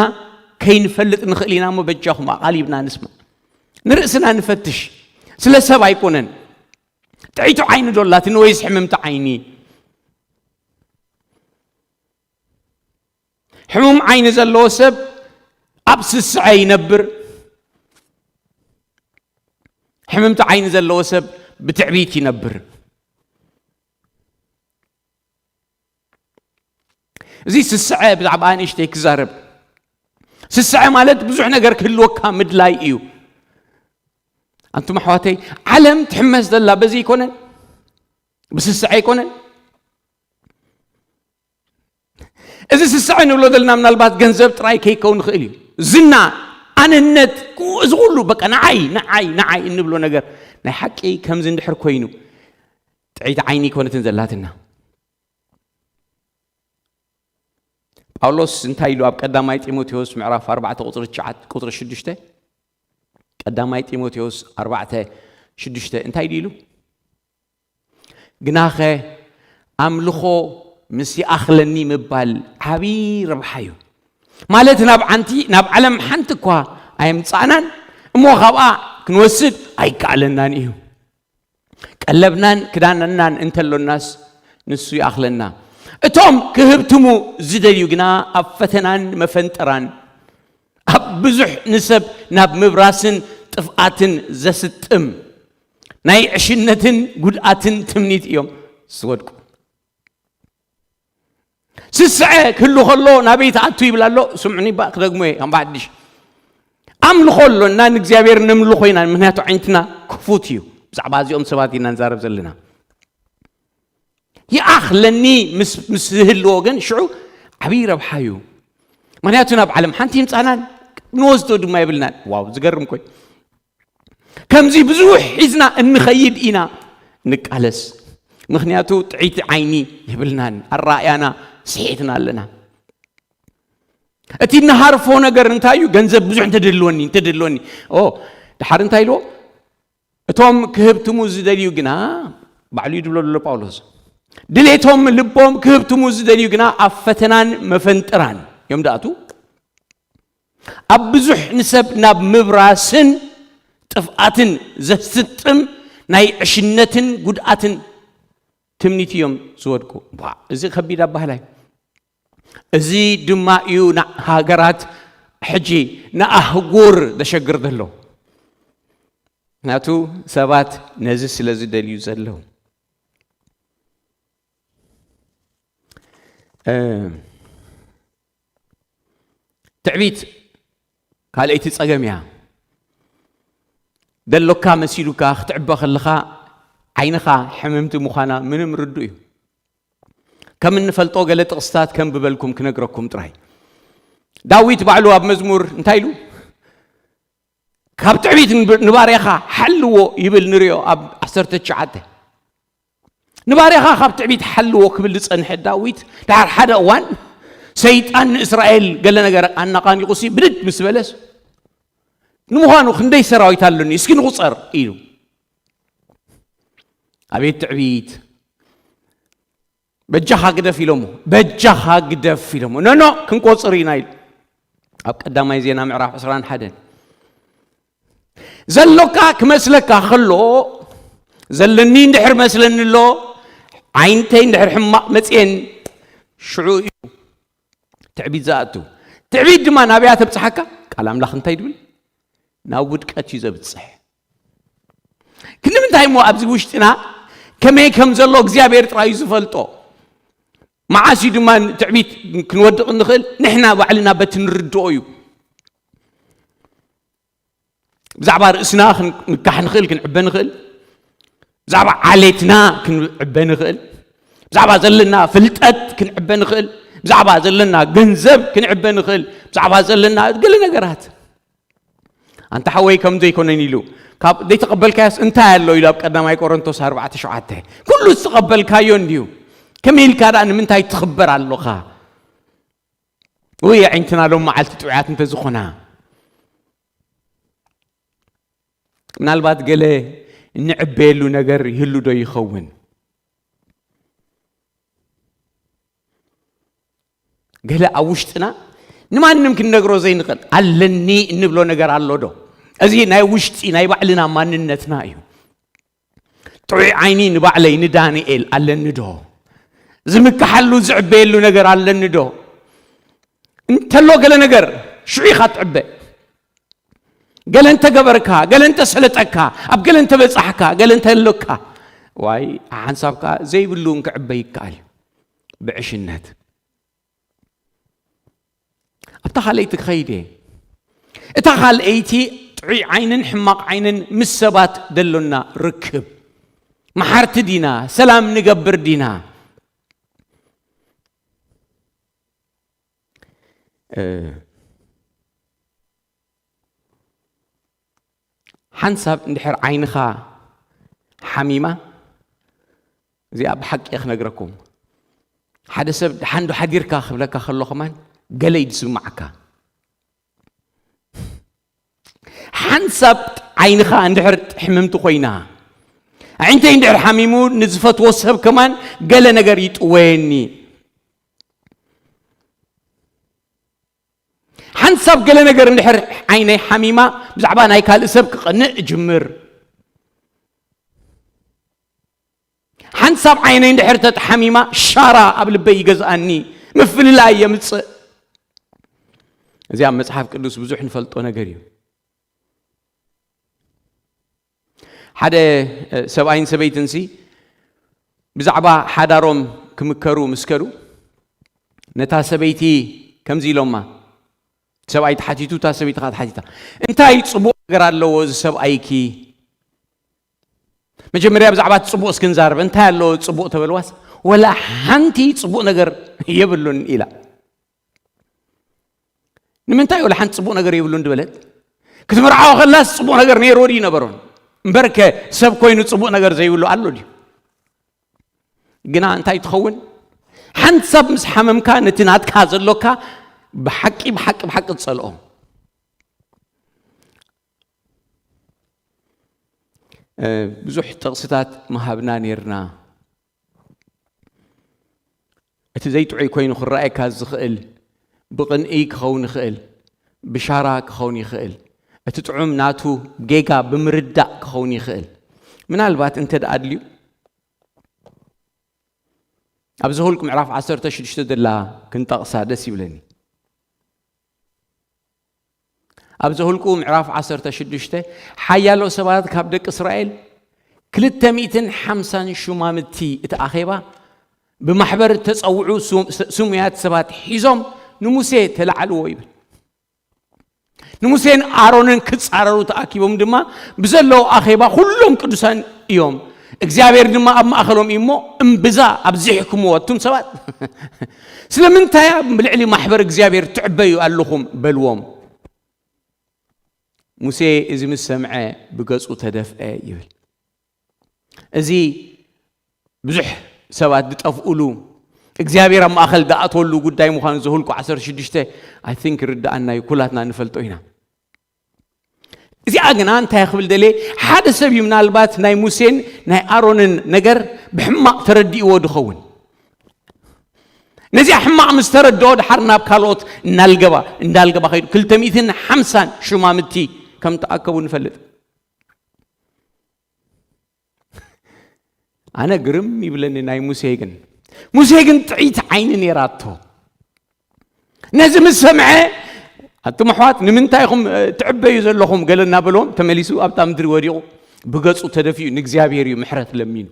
ከይንፈልጥ ንኽእል ኢና። እሞ በጃኹም ኣቓሊብና ንስማ፣ ንርእስና ንፈትሽ። ስለ ሰብ ኣይኮነን። ጥዕይቲ ዓይኒ ዶ ኣላትኒ ወይስ ሕምምቲ ዓይኒ? ሕሙም ዓይኒ ዘለዎ ሰብ ኣብ ስስዐ ይነብር። ሕምምቲ ዓይኒ ዘለዎ ሰብ ብትዕቢት ይነብር። እዚ ስስዐ ብዛዕባ ንእሽተይ ክዛረብ። ስስዐ ማለት ብዙሕ ነገር ክህልወካ ምድላይ እዩ። ኣንቱም ኣሕዋተይ፣ ዓለም ትሕመስ ዘላ በዚ ኣይኮነን? ብስስዐ ኣይኮነን? እዚ ስስዐ ንብሎ ዘለና ምናልባት ገንዘብ ጥራይ ከይከውን ይኽእል እዩ። ዝና፣ ኣነነት፣ ኩ-፣ እዚ ኩሉ በቃ ንዓይ፣ ንዓይ፣ ንዓይ እንብሎ ነገር ናይ ሓቂ ከምዚ እንድሕር ኮይኑ፣ ጥዕይቲ ዓይኒ ኣይኮነትን ዘላትና። ጳውሎስ እንታይ ኢሉ ኣብ ቀዳማይ ጢሞቴዎስ ምዕራፍ ኣርባዕተ ቁጽሪ ትሽዓተ፣ ቁጽሪ ሽዱሽተ? ቀዳማይ ጢሞቴዎስ ኣርባዕተ ሽዱሽተ እንታይ ድዩ ኢሉ? ግናኸ ኣምልኾ ምስ ይኣኽለኒ ምባል ዓብዪ ረብሓ እዩ። ማለት ናብ ዓንቲ፣ ናብ ዓለም ሓንቲ እኳ ኣየምጻእናን፣ እሞ ካብኣ ክንወስድ ኣይከኣለናን እዩ። ቀለብናን ክዳንናን እንተሎናስ ንሱ ይኣኽለና። እቶም ክህብትሙ ዝደልዩ ግና ኣብ ፈተናን መፈንጠራን፣ ኣብ ብዙሕ ንሰብ ናብ ምብራስን ጥፍኣትን ዘስጥም ናይ ዕሽነትን ጉድኣትን ትምኒት እዮም ዝወድቁ። ስስዐ ክህሉ ከሎ ናበይ ትኣቱ ይብል ኣሎ። ስምዑኒ እባ ክደግሞ እየ፣ ከም ብሓድሽ። ኣምልኾ ኣሎና፣ ንእግዚኣብሔር ነምልኾ ኢና፣ ምኽንያቱ ዓይንትና ክፉት እዩ። ብዛዕባ እዚኦም ሰባት ኢና ንዛረብ ዘለና። ይኣኽለኒ ምስ፣ ምስ ዝህልዎ ግን ሽዑ ዓብዪ ረብሓ እዩ። ምኽንያቱ ናብ ዓለም ሓንቲ ይምጻናን ንወስዶ ድማ የብልናን። ዋው፣ ዝገርም ኮይ። ከምዚ ብዙሕ ሒዝና እንኸይድ ኢና ንቃለስ። ምኽንያቱ ጥዕይቲ ዓይኒ የብልናን፣ ኣረኣእያና ስሒትና ኣለና። እቲ እንሃርፎ ነገር እንታይ እዩ? ገንዘብ ብዙሕ እንተደልወኒ፣ እንተደልወኒ። ኦ፣ ድሓር እንታይ ኢልዎ? እቶም ክህብትሙ ዝደልዩ ግና፣ ባዕሉ እዩ ዝብሎ ዘሎ ጳውሎስ። ድሌቶም ልቦም ክህብትሙ ዝደልዩ ግና ኣብ ፈተናን መፈንጥራን እዮም ዝኣትዉ። ኣብ ብዙሕ ንሰብ ናብ ምብራስን ጥፍኣትን ዘስጥም ናይ ዕሽነትን ጉድኣትን ትምኒት እዮም ዝወድቁ። ዋ፣ እዚ ከቢድ ኣባህላይ። እዚ ድማ እዩ ንሃገራት ሕጂ ንኣህጉር ዘሸግር ዘሎ። ምክንያቱ ሰባት ነዚ ስለ ዝደልዩ ዘለዉ። እ፣ ትዕቢት ካልኣይቲ ጸገም እያ። ደሎካ መሲሉካ ክትዕበ ከለኻ ዓይንኻ ሕምምቲ ምዃና ምንም ርዱእ እዩ። ከም እንፈልጦ ገለ ጥቕስታት ከንብበልኩም ክነግረኩም ጥራይ። ዳዊት ባዕሉ ኣብ መዝሙር እንታይ ኢሉ? "ካብ ትዕቢት ንብ-፣ ንባርያኻ ሓልዎ" ይብል ንሪኦ ኣብ ዓሰርተ ትሽዓተ። ንባርያኻ ካብ ትዕቢት ሓልዎ ክብል ዝጸንሐ ዳዊት፣ ድሓር ሓደ እዋን ሰይጣን ንእስራኤል ገለ ነገር ኣነቓኒቑሲ ብድድ ምስ በለስ፣ "ንምዃኑ ክንደይ ሰራዊት ኣለኒ? እስኪ ንቑጸር" ኢሉ። ኣቤት ትዕቢት! በጃኻ ግደፍ ኢሎሞ፣ በጃኻ ግደፍ ኢሎሞ። ኖ ኖ፣ ክንቆጽር ኢና ኢሉ። ኣብ ቀዳማይ ዜና ምዕራፍ ዕስራን ሓደን። ዘሎካ ክመስለካ ከሎ፣ ዘለኒ እንድሕር መስለኒ ኣሎ፣ ዓይንተይ እንድሕር ሕማቕ መጽኤን፣ ሽዑ እዩ ትዕቢት ዝኣቱ። ትዕቢት ድማ ናብያ ተብጽሓካ? ቃል ኣምላኽ እንታይ ድብል? ናብ ውድቀት እዩ ዘብጽሕ። ክንምንታይ እሞ ኣብዚ ውሽጥና ከመይ ከም ዘሎ እግዚኣብሔር ጥራይ እዩ ዝፈልጦ። መዓስ እዩ ድማ ትዕቢት ክንወድቕ እንኽእል? ንሕና ባዕልና በቲ ንርድኦ እዩ። ብዛዕባ ርእስና ክንምካሕ ንኽእል፣ ክንዕበ ንኽእል። ብዛዕባ ዓሌትና ክንዕበ ንኽእል። ብዛዕባ ዘለና ፍልጠት ክንዕበ ንኽእል። ብዛዕባ ዘለና ገንዘብ ክንዕበ ንኽእል። ብዛዕባ ዘለና ገለ ነገራት። ኣንታ ሓወይ ከም ዘይኮነን ኢሉ፣ ካብ ዘይተቐበልካዮስ እንታይ ኣሎ ኢሉ ኣብ ቀዳማይ ቆሮንቶስ ኣርባዕተ ሸውዓተ። ኩሉ ዝተቐበልካዮ እንድዩ። ከመይ ኢልካ ደኣ ንምንታይ ትኽበር ኣሎኻ? ወይ ኣዒንትና ሎም መዓልቲ ጥዑያት እንተ ዝኾና፣ ምናልባት ገለ እንዕበየሉ ነገር ይህሉ ዶ ይኸውን? ገለ ኣብ ውሽጥና ንማንም ክንነግሮ ዘይንኽእል ኣለኒ እንብሎ ነገር ኣሎ ዶ? እዚ ናይ ውሽጢ ናይ ባዕልና ማንነትና እዩ። ጥዑይ ዓይኒ ንባዕለይ ንዳንኤል ኣለኒ ዶ? ዝምክሓሉ ዝዕበየሉ ነገር ኣለኒ ዶ? እንተሎ ገለ ነገር ሽዑ ኢኻ ትዕበ። ገለ እንተገበርካ፣ ገለ እንተሰለጠካ፣ ኣብ ገለ እንተበጻሕካ፣ ገለ እንተሎካ፣ ዋይ ሓንሳብካ ዘይብሉ እንክዕበ ይከኣል እዩ። ብዕሽነት። ኣብታ ካልኣይቲ ክኸይድ እየ። እታ ካልኣይቲ ጥዑይ ዓይንን ሕማቕ ዓይንን ምስ ሰባት ደሎና ርክብ። መሓርቲ ዲና፣ ሰላም ንገብር ዲና? እ፣ ሓንሳብ እንድሕር ዓይንኻ ሓሚማ፣ እዚኣ ብሓቂ እየ ክነግረኩም። ሓደ ሰብ ደሓን ዶ ሓዲርካ ክብለካ ከሎ ከማን ገለ እዩ ዝስማዓካ። ሓንሳብ ዓይንኻ እንድሕር ሕምምቲ ኮይና፣ ኣዒንተይ እንድሕር ሓሚሙ ንዝፈትዎ ሰብ ከማን ገለ ነገር ይጥወየኒ። ሓንሳብ ገለ ነገር እንድሕር ዓይነይ ሓሚማ፣ ብዛዕባ ናይ ካልእ ሰብ ክቐንእ እጅምር። ሓንሳብ ዓይነይ እንድሕር ተተሓሚማ፣ ሻራ ኣብ ልበይ ይገዝኣኒ፣ ምፍልላይ የምጽእ። እዚ ኣብ መጽሓፍ ቅዱስ ብዙሕ ንፈልጦ ነገር እዩ። ሓደ፣ እ፣ ሰብኣይን ሰበይትንሲ ብዛዕባ ሓዳሮም ክምከሩ ምስ ከዱ፣ ነታ ሰበይቲ ከምዚ ኢሎማ፣ ሰብኣይ ተሓቲቱ፣ እታ ሰበይቲ ኸኣ ተሓቲታ፣ "እንታይ ጽቡቕ ነገር ኣለዎ እዚ ሰብኣይኪ?" መጀመርያ ብዛዕባ እቲ ጽቡቕ እስኪ ንዛረብ፣ "እንታይ ኣለዎ ጽቡቕ?" ተበልዋስ፣ "ወላ ሓንቲ ጽቡቕ ነገር የብሉን" ኢላ። ንምንታይ ወላ ሓንቲ ጽቡቕ ነገር የብሉን ዝበለት? ክትምርዓዎ ከላስ ጽቡቕ ነገር ነይርዎ ድዩ ነበሮን? እምበርከ ሰብ ኮይኑ ጽቡቕ ነገር ዘይብሉ ኣሎ ድዩ? ግና እንታይ ትኸውን? ሓንሳብ ምስ ሓመምካ ነቲ ናትካ ዘሎካ ብሓቂ፣ ብሓቂ፣ ብሓቂ ትጸልኦ። እ፣ ብዙሕ ጥቕስታት ምሃብና ነይርና። እቲ ዘይጥዑይ ኮይኑ ክረኣየካ ዝኽእል ብቕንኢ ክኸውን ይኽእል፣ ብሻራ ክኸውን ይኽእል፣ እቲ ጥዑም ናቱ ጌጋ ብምርዳእ ክኸውን ይኽእል። ምናልባት እንተ ደኣ ኣድልዩ፣ ኣብ ዘኍልቁ ምዕራፍ ዓሰርተ ሽዱሽተ ዘላ ክንጠቕሳ ደስ ይብለኒ። ኣብ ዘኍልቁ ምዕራፍ ዓሰርተ ሽዱሽተ፣ ሓያሎ ሰባት ካብ ደቂ እስራኤል፣ ክልተ ሚእትን ሓምሳን ሹማምቲ እቲ ኣኼባ፣ ብማሕበር እተጸውዑ ሱ-፣ ስሙያት ሰባት ሒዞም ንሙሴ ተላዓልዎ ይብል። ንሙሴን ኣሮንን ክጻረሩ ተኣኪቦም ድማ፣ ብዘለዉ ኣኼባ ኩሎም ቅዱሳን እዮም። እግዚኣብሔር ድማ ኣብ ማእከሎም እዩ እሞ፣ እምብዛ ኣብዚሕኩምዎ ኣቱም ሰባት። ስለምንታይ ኣብ ልዕሊ ማሕበር እግዚኣብሔር ትዕበዩ ኣለኹም? በልዎም። ሙሴ እዚ ምስ ሰምዐ ብገጹ ተደፍአ ይብል። እዚ ብዙሕ ሰባት ዝጠፍኡሉ፣ እግዚኣብሔር ኣብ ማእከል ዝኣትወሉ ጉዳይ ምዃኑ ዘኍልቁ ዓሰርተ ሽዱሽተ፣ I think፣ ይርድኣና እዩ፣ ኩላትና ንፈልጦ ኢና። እዚኣ ግና እንታይ ክብል ደልየ፣ ሓደ ሰብ እዩ ምናልባት ናይ ሙሴን ናይ ኣሮንን ነገር ብሕማቕ ተረዲእዎ ድኸውን። ነዚኣ ሕማቕ ምስ ተረድኦ፣ ድሓር ናብ ካልኦት እናልገባ፣ እንዳልገባ ከይዱ፣ ክልተ ሚእትን ሓምሳን ሹማምቲ ከም ተኣከቡ ንፈልጥ። ኣነ ግርም ይብለኒ ናይ ሙሴ ግን። ሙሴ ግን ጥዕይቲ ዓይኒ ነይራቶ። ነዚ ምስ ሰምዐ፣ ኣቱም ኣሕዋት፣ ንምንታይ ኢኹም፣ እ፣ ትዕበዩ ዘለኹም? ገለ እናበሎም ተመሊሱ ኣብታ ምድሪ ወዲቑ፣ ብገጹ ተደፊኡ ንእግዚኣብሔር እዩ ምሕረት ለሚኑ።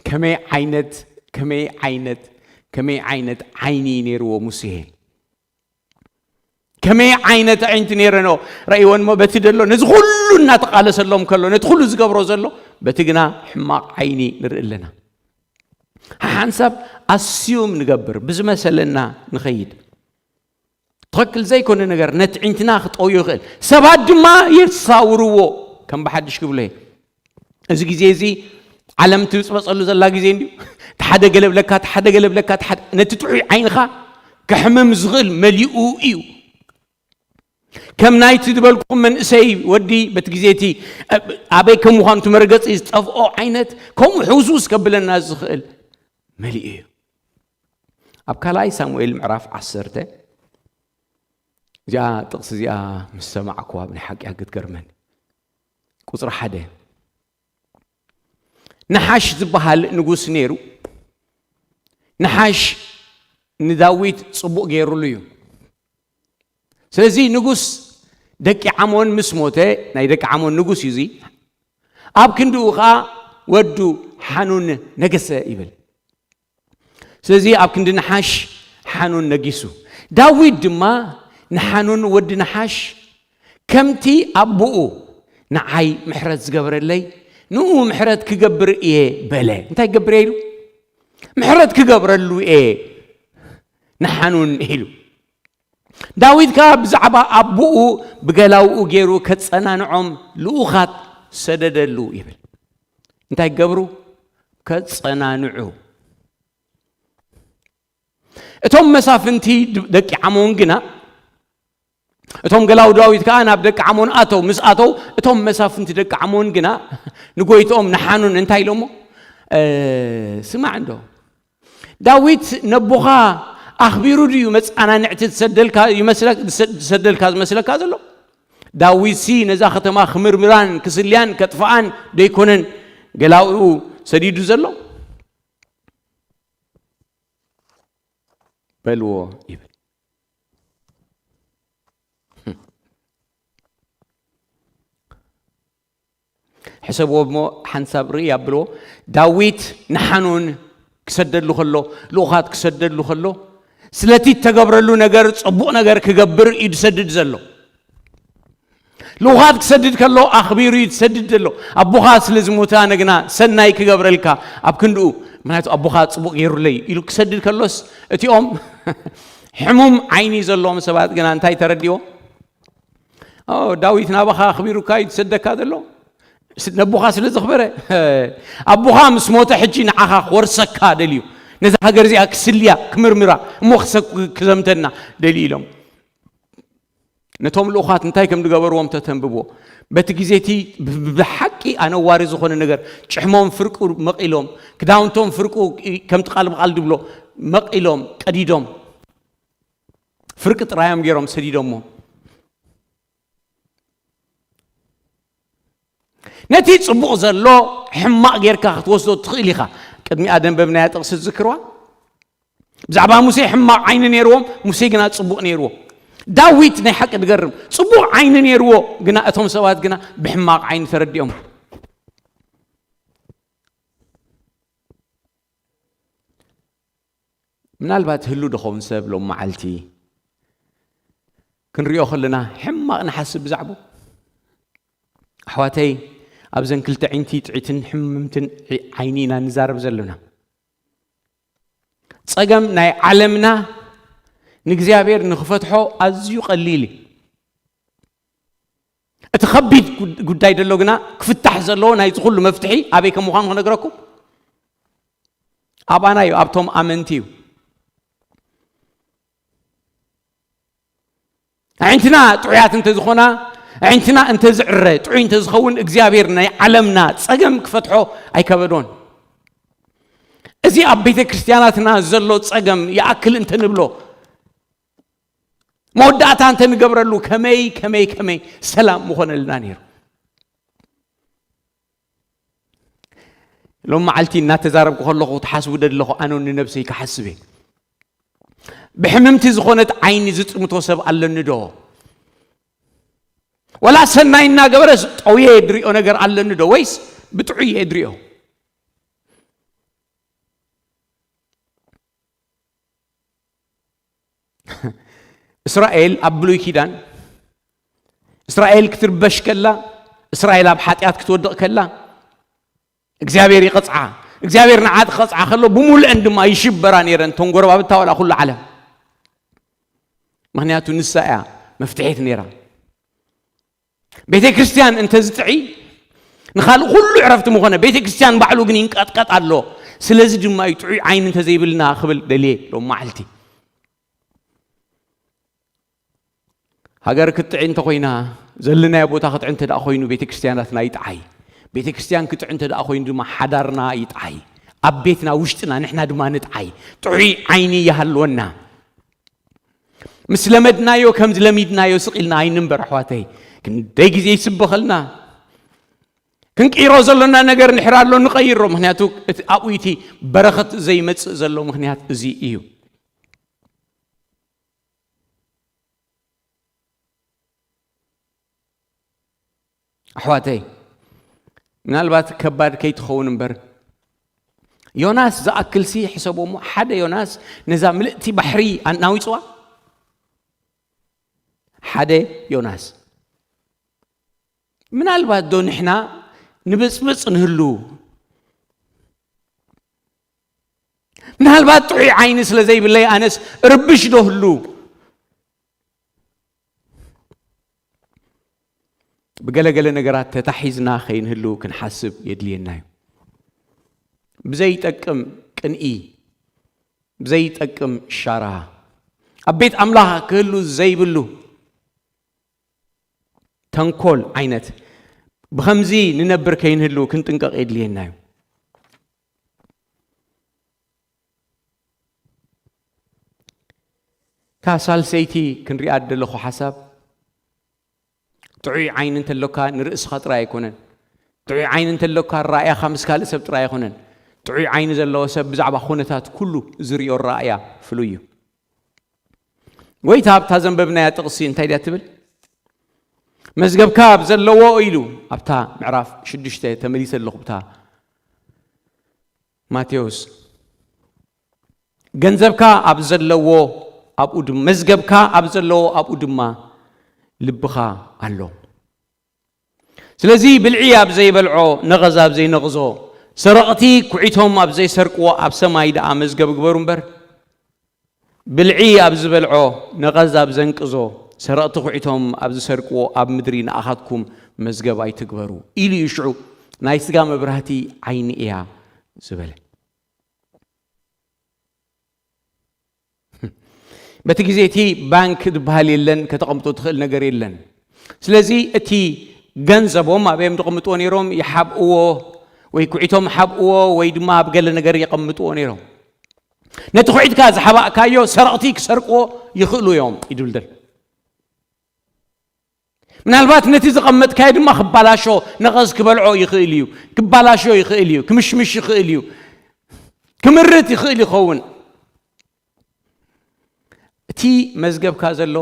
ከመይ ዓይነት፣ ከመይ ዓይነት፣ ከመይ ዓይነት ዓይኒ ነይርዎ ሙሴ? ከመይ ዓይነት ኣዒንቲ ነይረን ረእይወን እሞ፣ በቲ ደሎ፣ ነዚ ኩሉ እናተቓለሰሎም ከሎ፣ ነቲ ኩሉ ዝገብሮ ዘሎ፣ በቲ ግና ሕማቕ ዓይኒ ንርኢ ኣለና። ሓንሳብ ኣስዩም ንገብር፣ ብዝመሰለና ንኸይድ። ትኽክል ዘይኮነ ነገር ነቲ ዒንትና ክጠውዮ ይኽእል። ሰባት ድማ የሳውርዎ፣ ከም ብሓድሽ ክብሎ እየ። እዚ ግዜ እዚ ዓለም ትብጽበጸሉ ዘላ ግዜ እንድዩ። እቲ ሓደ ገለ ብለካ፣ እቲ ሓደ ገለ ብለካ፣ እቲ ሓደ፣ ነቲ ጥዑይ ዓይንኻ ከሕምም ዝኽእል መሊኡ እዩ። ከም ናይቲ ዝበልኩኹም መንእሰይ ወዲ በቲ ግዜ እቲ ኣበይ ከም ምዃኑ እቲ መርገጺ ዝጠፍኦ ዓይነት፣ ከምኡ ሕውስውስ ከብለና ዝኽእል መሊኡ እዩ። ኣብ ካልኣይ ሳሙኤል ምዕራፍ ዓሰርተ፣ እዚኣ ጥቕሲ እዚኣ ምስ ሰማዕኩዋ ብናይ ሓቂ እያ ክትገርመኒ። ቁጽሪ ሓደ፣ ነሓሽ ዝበሃል ንጉስ ነይሩ። ነሓሽ ንዳዊት ጽቡቕ ገይሩሉ እዩ። ስለዚ ንጉስ ደቂ ዓሞን ምስ ሞተ፣ ናይ ደቂ ዓሞን ንጉስ እዩ እዚ፣ ኣብ ክንድኡ ኸኣ ወዱ ሓኑን ነገሰ ይብል። ስለዚ ኣብ ክንዲ ነሓሽ ሓኑን ነጊሱ። ዳዊት ድማ ንሓኑን ወዲ ነሓሽ፣ ከምቲ ኣቦኡ ንዓይ ምሕረት ዝገበረለይ፣ ንኡ ምሕረት ክገብር እየ በለ። እንታይ ክገብር እየ ኢሉ? ምሕረት ክገብረሉ እየ ንሓኑን ኢሉ። ዳዊት ከኣ ብዛዕባ ኣቦኡ ብገላውኡ ገይሩ ከጸናንዖም ልኡኻት ሰደደሉ ይብል። እንታይ ክገብሩ? ከጸናንዑ። እቶም መሳፍንቲ ድ-፣ ደቂ ዓሞን ግና፣ እቶም ገላው ዳዊት ከኣ ናብ ደቂ ዓሞን ኣተው። ምስ ኣተው፣ እቶም መሳፍንቲ ደቂ ዓሞን ግና ንጎይትኦም ንሓኑን እንታይ ኢሎሞ? እ፣ ስማዕ እንዶ፣ ዳዊት ነቦኻ ኣኽቢሩ ድዩ መጸናንዕቲ ዝሰደልካ ይመስለክ-፣ ዝሰ-፣ ዝሰደልካ ዝመስለካ ዘሎ? ዳዊትሲ ነዛ ከተማ ክምርምራን ክስልያን ከጥፍኣን ደይኮነን ገላውኡ ሰዲዱ ዘሎ? በልዎ ይብል። ሕሰብዎ እሞ ሓንሳብ ርኢ ኣብልዎ። ዳዊት ንሓኑን ክሰደሉ ከሎ፣ ልኡኻት ክሰደሉ ከሎ፣ ስለቲ እተገብረሉ ነገር ጽቡቕ ነገር ክገብር እዩ ዝሰድድ ዘሎ። ልኡኻት ክሰድድ ከሎ ኣኽቢሩ እዩ ዝሰድድ ዘሎ። ኣቦኻ ስለ ዝሞተ ኣነ ግና ሰናይ ክገብረልካ ኣብ ክንድኡ፣ ምኽንያቱ ኣቦኻ ጽቡቕ ገይሩለይ ኢሉ ክሰድድ ከሎስ፣ እቲኦም ሕሙም ዓይኒ ዘለዎም ሰባት ግና እንታይ ተረዲዎም? ኦ፣ ዳዊት ናባኻ ኣኽቢሩካ እዩ ዝሰደካ ዘሎ። ስ-፣ ነቦኻ ስለ ዘኽበረ፣ ኣቦኻ ምስ ሞተ ሕጂ ንዓኻ ክወርሰካ ደልዩ። ነዛ ሃገር እዚኣ ክስልያ፣ ክምርምራ፣ እሞ ክሰ-፣ ክዘምተና ደልዩ ኢሎም። ነቶም ልኡኻት እንታይ ከም ዝገበርዎም ተተንብቦ። በቲ ግዜ እቲ ብ-፣ ብ-፣ ብሓቂ ኣነዋሪ ዝኾነ ነገር፣ ጭሕሞም ፍርቁ መቒሎም፣ ክዳውንቶም ፍርቁ ከምቲ ቃል ብቓል ድብሎ መቒሎም፣ ቀዲዶም፣ ፍርቂ ጥራዮም ገይሮም ሰዲዶሞ። ነቲ ጽቡቕ ዘሎ ሕማቕ ጌርካ ክትወስዶ ትኽእል ኢኻ። ቅድሚኣ ደንበብናያ ጥቕሲ ትዝክርዋ? ብዛዕባ ሙሴ ሕማቕ ዓይኒ ነይርዎም፣ ሙሴ ግና ጽቡቕ ነይርዎ። ዳዊት ናይ ሓቂ ዝገርም ጽቡቕ ዓይኒ ነይርዎ፣ ግና እቶም ሰባት ግና ብሕማቕ ዓይኒ ተረዲኦም። ምናልባት ህሉ ድኸውን ሰብ ሎም መዓልቲ ክንሪኦ ከለና ሕማቕ ንሓስብ ብዛዕባኡ። ኣሕዋተይ፣ ኣብዘን ክልተ ዒንቲ ጥዒትን ሕምምትን ዒ-፣ ዓይኒ ኢና ንዛረብ ዘለና። ጸገም ናይ ዓለምና ንእግዚኣብሔር ንኽፈትሖ ኣዝዩ ቀሊል እዩ። እቲ ከቢድ ጉድ-፣ ጉዳይ ደሎ ግና ክፍታሕ ዘለዎ ናይዚ ኩሉ መፍትሒ ኣበይ ከም ምዃኑ ክነግረኩም፣ ኣባና እዩ፣ ኣብቶም ኣመንቲ እዩ። ኣዒንትና ጥዑያት እንተዝኾና፣ ኣዒንትና እንተዝዕረ፣ ጥዑይ እንተዝኸውን፣ እግዚኣብሔር ናይ ዓለምና ጸገም ክፈትሖ ኣይከበዶን። እዚ ኣብ ቤተ ክርስቲያናትና ዘሎ ጸገም ይኣክል እንተንብሎ፣ መወዳእታ እንተንገብረሉ፣ ከመይ፣ ከመይ፣ ከመይ ሰላም ምኾነልና ነይሩ። ሎም መዓልቲ እናተዛረብኩ ከለኹ ትሓስቡ ዶ ኣለኹ? ኣነ ንነብሰይ ክሓስብ እየ። ብሕምምቲ ዝኾነት ዓይኒ ዝጥምቶ ሰብ ኣለኒ ዶ? ወላ ሰናይ እናገበረስ ጠውየ ድሪኦ ነገር ኣለኒ ዶ? ወይስ ብጥዑይ እየ ድሪኦ? እስራኤል ኣብ ብሉይ ኪዳን፣ እስራኤል ክትርበሽ ከላ፣ እስራኤል ኣብ ሓጢኣት ክትወድቕ ከላ፣ እግዚኣብሔር ይቐጽዓ። እግዚኣብሔር ንዓት ክቐጽዓ ከሎ፣ ብምሉአን ድማ ይሽበራ ነይረን፣ እተን ጎረባብታ ዋላ ኩሉ ዓለም። ምኽንያቱ ንሳ እያ መፍትሒት ነይራ። ቤተ ክርስቲያን እንተዝጥዒ፣ ንኻልእ ኩሉ ዕረፍቲ ምኾነ። ቤተ ክርስቲያን ባዕሉ ግን ይንቀጥቀጥ ኣሎ። ስለዚ ድማ እዩ ጥዑይ ዓይኒ እንተዘይብልና ክብል ደልየ ሎም መዓልቲ። ሃገር ክትጥዒ እንተኾይና፣ ዘለናዮ ቦታ ክትጥዒ እንተ ደኣ ኮይኑ፣ ቤተ ክርስቲያናትና ይጥዓይ። ቤተ ክርስቲያን ክትጥዒ እንተ ደኣ ኮይኑ ድማ፣ ሓዳርና ይጥዓይ። ኣብ ቤትና፣ ውሽጥና፣ ንሕና ድማ ንጥዓይ። ጥዑይ ዓይኒ ይሃልወና። ምስ ለመድናዮ፣ ከምዚ ለሚድናዮ ስቕ ኢልና ኣይንንበር፣ ኣሕዋተይ። ክንደይ ግዜ ይስበኸልና። ክንቅይሮ ዘሎና ነገር ንሕር ኣሎ፣ ንቐይሮ። ምኽንያቱ፣ እቲ ኣብኡ እቲ በረኸት ዘይመጽእ ዘሎ ምኽንያት እዚ እዩ። ኣሕዋተይ፣ ምናልባት ከባድ ከይትኸውን እምበር፣ ዮናስ ዝኣክልሲ ሕሰቦ እሞ፣ ሓደ ዮናስ ነዛ ምልእቲ ባሕሪ ኣናዊጽዋ። ሓደ ዮናስ። ምናልባት ዶ ንሕና ንብጽብጽ ንህሉ? ምናልባት ጥዑይ ዓይኒ ስለ ዘይብለይ ኣነስ እርብሽ ዶ ህሉ? ብገለገለ ነገራት ተታሒዝና ከይንህሉ ክንሓስብ የድልየና እዩ። ብዘይጠቅም ቅንኢ፣ ብዘይጠቅም ሻራ፣ ኣብ ቤት ኣምላኽ ክህሉ ዘይብሉ ተንኮል ዓይነት፣ ብኸምዚ ንነብር ከይንህሉ ክንጥንቀቕ የድልየና እዩ። እታ ሳልሰይቲ ክንሪኣ ደለኹ ሓሳብ፣ ጥዑይ ዓይኒ እንተሎካ ንርእስኻ ጥራይ ኣይኮነን። ጥዑይ ዓይኒ እንተሎካ፣ ራእያኻ ምስ ካልእ ሰብ ጥራይ ኣይኮነን። ጥዑይ ዓይኒ ዘለዎ ሰብ ብዛዕባ ኩነታት ኩሉ ዝርእዮ ራእያ ፍሉይ እዩ። ጎይታ ኣብታ ዘንበብናያ ጥቕሲ እንታይ ድያ ትብል? መዝገብካ ኣብ ዘለዎ ኢሉ፣ ኣብታ ምዕራፍ ሽዱሽተ ተመሊሰ ኣለኹ፣ ብታ ማቴዎስ፣ ገንዘብካ ኣብ ዘለዎ ኣብኡ ድማ፣ መዝገብካ ኣብ ዘለዎ ኣብኡ ድማ ልብኻ ኣሎ። ስለዚ ብልዒ ኣብ ዘይበልዖ፣ ነቐዝ ኣብ ዘይነቕዞ፣ ሰረቕቲ ኩዒቶም ኣብ ዘይሰርቅዎ ኣብ ሰማይ ደኣ መዝገብ ግበሩ እምበር፣ ብልዒ ኣብ ዝበልዖ፣ ነቐዝ ኣብ ዘንቅዞ፣ ሰረቕቲ ኩዒቶም ኣብ ዝሰርቅዎ ኣብ ምድሪ ንኣኻትኩም መዝገብ ኣይትግበሩ ኢሉ እዩ። ሽዑ ናይ ስጋ መብራህቲ ዓይኒ እያ ዝበለ። በቲ ግዜ እቲ ባንክ ዝበሃል የለን፣ ከተቐምጦ ትኽእል ነገር የለን። ስለዚ እቲ ገንዘቦም ኣበዮም ዘቐምጥዎ ነይሮም? ይሓብእዎ ወይ ኩዒቶም ሓብእዎ ወይ ድማ ኣብ ገለ ነገር የቐምጥዎ ነይሮም። ነቲ ኩዒትካ ዝሓባእካዮ ሰረቕቲ ክሰርቅዎ ይኽእሉ እዮም እዩ ድብል ደሎ። ምናልባት ነቲ ዘቐመጥካዮ ድማ ክባላሾ፣ ነቐዝ ክበልዖ ይኽእል እዩ፣ ክባላሾ ይኽእል እዩ፣ ክምሽምሽ ይኽእል እዩ፣ ክምርት ይኽእል ይኸውን። እቲ መዝገብካ ዘሎ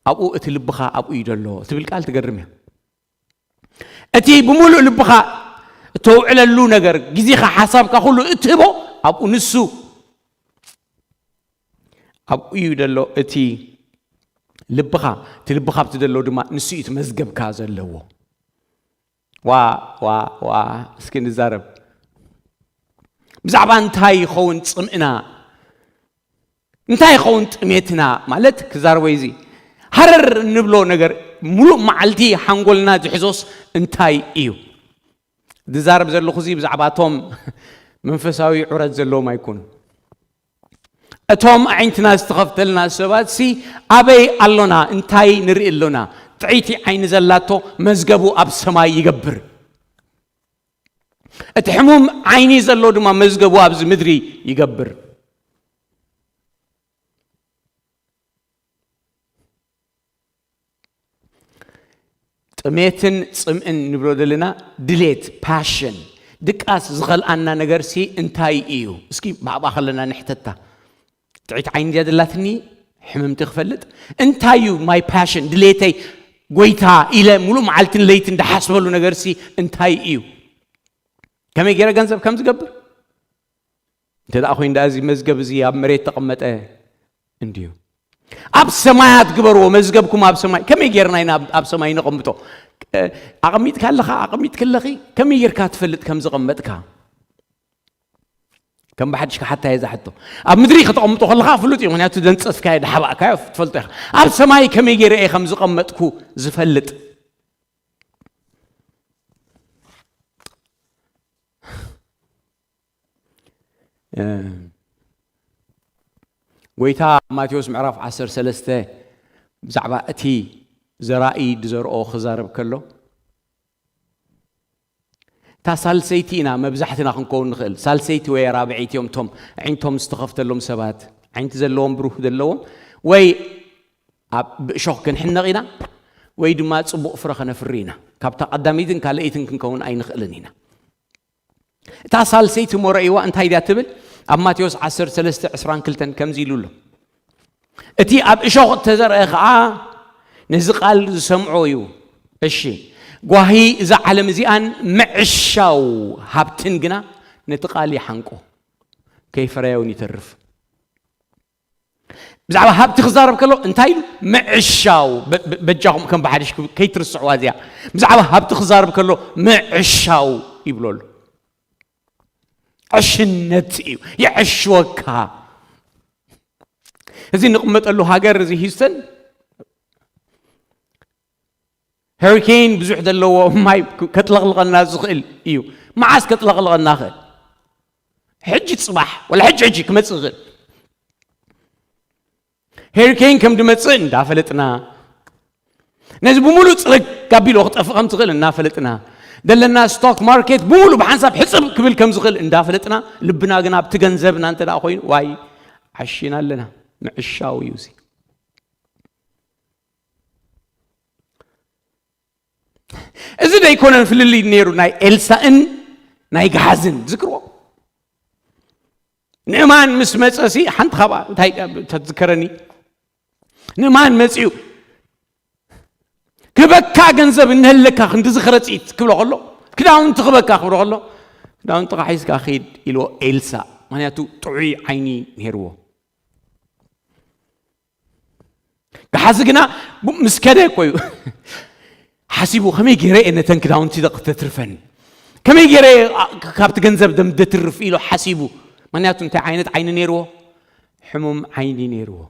ኣብኡ፣ እቲ ልብኻ ኣብኡ እዩ ዘሎ ትብል ቃል ትገርም እያ። እቲ ብምሉእ ልብኻ እተውዕለሉ ነገር፣ ግዜኻ፣ ሓሳብካ ኩሉ እትህቦ ኣብኡ ንሱ ኣብኡ እዩ ዘሎ። እቲ ልብኻ፣ እቲ ልብኻ ኣብቲ ዘሎ ድማ ንሱ እዩ እቲ መዝገብካ ዘለዎ። ዋ፣ ዋ፣ ዋ፣ እስኪ ንዛረብ። ብዛዕባ እንታይ ይኸውን ጽምእና? እንታይ ይኸውን ጥሜትና? ማለት ክዛረቦ እዚ ሃረር እንብሎ ነገር፣ ሙሉእ መዓልቲ ሓንጎልና ዝሕዞስ እንታይ እዩ? ዝዛረብ ዘለኹ እዚ ብዛዕባ እቶም መንፈሳዊ ዑረት ዘለዎም ኣይኮኑን። እቶም ኣዒንትና ዝተኸፍተልና ሰባት ሲ ኣበይ ኣሎና? እንታይ ንርኢ ኣሎና? ጥዕይቲ ዓይኒ ዘላቶ መዝገቡ ኣብ ሰማይ ይገብር። እቲ ሕሙም ዓይኒ ዘሎ ድማ መዝገቡ ኣብዚ ምድሪ ይገብር። ጥሜትን ጽምእን ንብሎ ዘለና ድሌት፣ ፓሽን፣ ድቃስ ዝኸልኣና ነገር ሲ እንታይ እዩ? እስኪ ብኣባ ከለና ንሕተታ። ጥዕይቲ ዓይኒ ድያ ዘላትኒ ሕምምቲ ክፈልጥ? እንታይ እዩ ማይ ፓሽን፣ ድሌተይ ጎይታ ኢለ ሙሉእ መዓልትን ለይትን ድሓስበሉ ነገር ሲ እንታይ እዩ? ከመይ ገይረ ገንዘብ ከም ዝገብር? እንተ ደኣ ኮይኑ ደኣ እዚ መዝገብ እዚ ኣብ መሬት ተቐመጠ እንድዩ። ኣብ ሰማያት ግበርዎ፣ መዝገብኩም ኣብ ሰማይ። ከመይ ጌርና ኢና ኣብ፣ ኣብ ሰማይ ነቐምጦ? እ፣ ኣቐሚጥካ ኣለኻ፣ ኣቐሚጥኪ ኣለኺ፣ ከመይ ጌርካ ትፈልጥ ከም ዘቐመጥካ? ከም ብሓድሽ ክሓታ እየ እዛ ሕቶ። ኣብ ምድሪ ከተቐምጦ ከለኻ ፍሉጥ እዩ፣ ምኽንያቱ ዘንጸፍካዮ፣ ዝሓባእካዮ ትፈልጦ ኢኻ። ኣብ ሰማይ ከመይ ጌረ እየ ከም ዝቐመጥኩ ዝፈልጥ? እ፣ ጎይታ ማቴዎስ ምዕራፍ ዓሰርተ ሰለስተ ብዛዕባ እቲ ዘራኢ ዝዘርኦ ክዛረብ ከሎ፣ እታ ሳልሰይቲ ኢና መብዛሕትና ክንከውን ንኽእል። ሳልሰይቲ ወይ ራብዐይቲ እዮም እቶም ኣዒንቶም ዝተኸፍተሎም ሰባት፣ ኣዒንቲ ዘለዎም፣ ብሩህ ዘለዎም፣ ወይ ኣብ ብእሾኽ ክንሕነቕ ኢና፣ ወይ ድማ ጽቡቕ ፍረ ከነፍሪ ኢና። ካብታ ቀዳመይትን ካልኣይትን ክንከውን ኣይንኽእልን ኢና። እታ ሳልሰይቲ እሞ ረእይዋ እንታይ ድያ ትብል? ኣብ ማቴዎስ ዓሰርተ ሰለስተ ዕስራን ክልተን ከምዚ ኢሉ ኣሎ። እቲ ኣብ እሾኽ እተዘርአ ኸኣ ነዚ ቃል ዝሰምዖ እዩ። እሺ፣ ጓሂ እዛ ዓለም እዚኣን ምዕሻው ሃብትን ግና ነቲ ቃል ይሓንቆ፣ ከይፈረየ እውን ይተርፍ። ብዛዕባ ሃብቲ ክዛረብ ከሎ እንታይ ኢሉ? ምዕሻው። በ-፣ በ-፣ በጃኹም ከም ብሓድሽ ክብ-፣ ከይትርስዕዋ እዚኣ። ብዛዕባ ሃብቲ ክዛረብ ከሎ ምዕሻው ይብሎ ኣሎ። ዕሽነት እዩ፣ የዕሽወካ። እዚ ንቕመጠሉ ሃገር፣ እዚ ሂውስተን፣ ሄሪኬን ብዙሕ ዘለዎ ማይ ክ-፣ ከጥለቕልቐና ዝኽእል እዩ። መዓስ ከጥለቕልቐና ይኽእል? ሕጂ ጽባሕ፣ ወላ ሕጂ ሕጂ ክመጽእ ይኽእል። ሄሪኬን ከም ድመጽእ እንዳፈለጥና፣ ነዚ ብምሉእ ጽረግ ኣቢሉ ክጠፍእ ከም ትኽእል እናፈለጥና፣ ደለና ስቶክ ማርኬት ብምሉእ ብሓንሳብ ሕጽብ ክብል ከም ዝኽእል እንዳፈለጥና፣ ልብና ግን ኣብቲ ገንዘብና እንተ ደኣ ኮይኑ፣ ዋይ፣ ዓሺና ኣለና። ምዕሻው እዩ እዚ። እዚ ደይኮነን ፍልልይ ነይሩ ናይ ኤልሳእን ናይ ገሓዝን? ዝክርዎ። ንእማን ምስ መጸሲ፣ ሓንቲ ካብኣ እንታይ ተዝከረኒ? ንእማን መጺኡ፣ "ክህበካ ገንዘብ እንህለካ ክንዲ ዝኸረጺት" ክብሎ ከሎ፣ "ክዳውንቲ ክህበካ" ክብሎ ከሎ፣ "ክዳውንትኻ ሒዝካ ኺድ" ኢልዎ ኤልሳ። ምኽንያቱ ጥዑይ ዓይኒ ነይርዎ። ገሓዚ ግና ቡ-፣ ምስ ከደ እኮ እዩ ሓሲቡ፣ "ከመይ ገይረ እየ ነተን ክዳውንቲ ደቂ ተትርፈን? ከመይ ገይረ እየ፣ ኣ-፣ ካ-፣ ካብቲ ገንዘብ ደም ደትርፍ?" ኢሉ ሓሲቡ። ምኽንያቱ እንታይ ዓይነት ዓይኒ ነይርዎ? ሕሙም ዓይኒ ነይርዎ።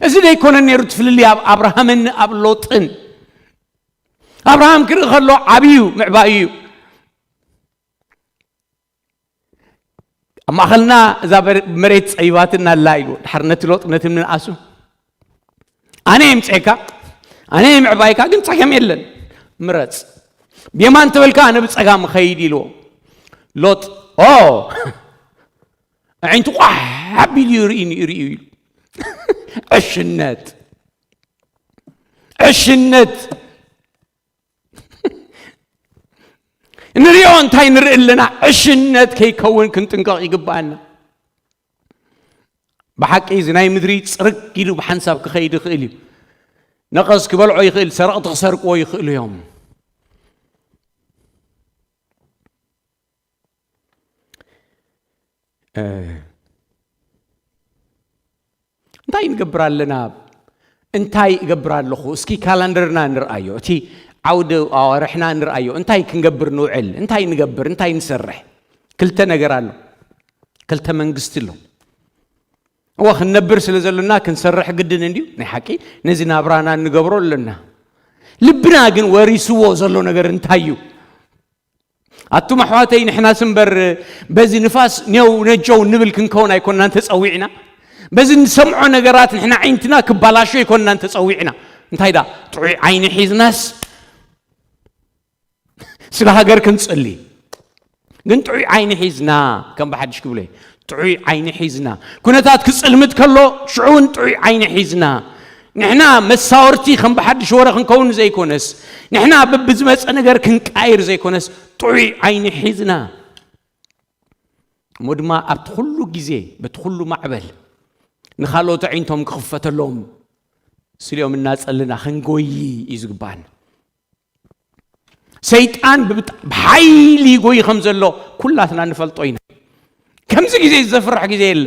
እዚ ደይኮነን ነይሩ እቲ ፍልልይ ኣብ ኣብርሃምን ኣብ ሎጥን? ኣብርሃም ክርኢ ከሎ ዓብዩ ምዕባዩ እዩ። ኣብ ማእኸልና እዛ በር-፣ መሬት ጸቢባትና ኣላ ኢሉ፣ ድሓር ነቲ ሎጥ ነቲ ንኣሱ፣ "ኣነ የምጽኤካ፣ ኣነ የምዕባይካ፣ ግን ጸገም የለን፣ ምረጽ። ብየማን ተበልካ ኣነ ብጸጋም እኸይድ" ኢልዎ። ሎጥ፣ "ኦ!" ኣዒንቱ ቋሕ ኣቢሉ ይርእይኒ፣ ይርእዩ ኢሉ። ዕሽነት፣ ዕሽነት። እንሪኦ እንታይ ንርኢ ኣለና? ዕሽነት ከይከውን ክንጥንቀቕ ይግብኣና። ብሓቂ እዚ ናይ ምድሪ ጽርግ ኢሉ ብሓንሳብ ክኸይድ ይኽእል እዩ። ነቐዝ ክበልዖ ይኽእል፣ ሰረቕቲ ክሰርቅዎ ይኽእሉ እዮም። እ፣ እንታይ ንገብር ኣለና? እንታይ እገብር ኣለኹ? እስኪ ካላንደርና ንርኣዮ። እቲ ዓውዲ ኣዋርሕና ንርኣዮ። እንታይ ክንገብር ንውዕል? እንታይ ንገብር? እንታይ ንሰርሕ? ክልተ ነገር ኣሎ። ክልተ መንግስቲ ኣሎ። እወ፣ ክንነብር ስለ ዘሎና ክንሰርሕ ግድን እንድዩ። ናይ ሓቂ ነዚ ናብራና እንገብሮ ኣለና። ልብና ግን ወሪስዎ ዘሎ ነገር እንታይ እዩ? ኣቱም ኣሕዋተይ፣ ንሕናስ እምበር በዚ ንፋስ ኔው ነጀው ንብል ክንከውን ኣይኮንናን ተጸዊዕና። በዚ ንሰምዖ ነገራት ንሕና ዓይንትና ክባላሾ ኣይኮንናን ተጸዊዕና። እንታይ ዳ ጥዑይ ዓይኒ ሒዝናስ ስለ ሃገር ክንጽሊ። ግን ጥዑይ ዓይኒ ሒዝና፣ ከም ብሓድሽ ክብሎ እየ። ጥዑይ ዓይኒ ሒዝና። ኩነታት ክጽልምት ከሎ ሽዑ እውን ጥዑይ ዓይኒ ሒዝና። ንሕና መሳወርቲ ከም ብሓድሽ ወረ ክንከውን ዘይኮነስ፣ ንሕና በብዝመጸ ነገር ክንቃይር ዘይኮነስ፣ ጥዑይ ዓይኒ ሒዝና። እሞ ድማ ኣብቲ ኩሉ ግዜ፣ በቲ ኩሉ ማዕበል ንኻልኦት ኣዒንቶም ክኽፈተሎም ስሊኦም እናጸልና ክንጎይ እዩ ዝግባን። ሰይጣን ብብጣ-፣ ብሓይሊ ይጎይ ከም ዘሎ ኩላትና ንፈልጦ ኢና። ከምዚ ግዜ ዘፍርሕ ግዜ የለ።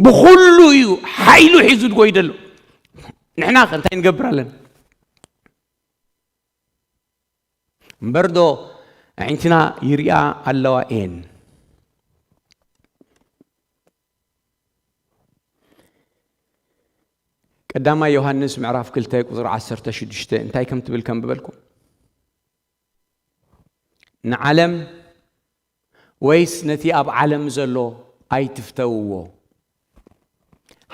ብኹሉ እዩ ሓይሉ ሒዙ ዝጎይ ዘሎ። ንሕና ከ እንታይ ንገብር ኣለና? እምበር ዶ ኣዒንትና ይሪኣ ኣለዋ እየን? ቀዳማይ ዮሃንስ ምዕራፍ ክልተ ቁጽሪ ዓሰርተ ሽዱሽተ እንታይ ከም ትብል ከም በልኩም፣ ንዓለም ወይስ ነቲ ኣብ ዓለም ዘሎ ኣይትፍተውዎ።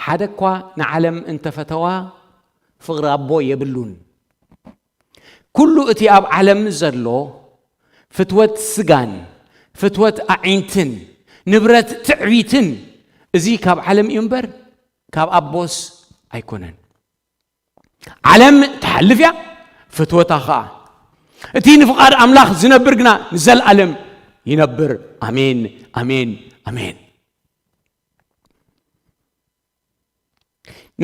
ሓደ እኳ ንዓለም እንተፈተዋ ፍቕሪ ኣቦ የብሉን። ኩሉ እቲ ኣብ ዓለም ዘሎ ፍትወት ስጋን ፍትወት ኣዒንትን ንብረት ትዕቢትን፣ እዚ ካብ ዓለም እዩ እምበር ካብ ኣቦስ ኣይኮነን። ዓለም ትሓልፍ እያ፣ ፍትወታ ኸኣ። እቲ ንፍቓድ ኣምላኽ ዝነብር ግና ንዘለኣለም ይነብር። ኣሜን፣ ኣሜን፣ ኣሜን።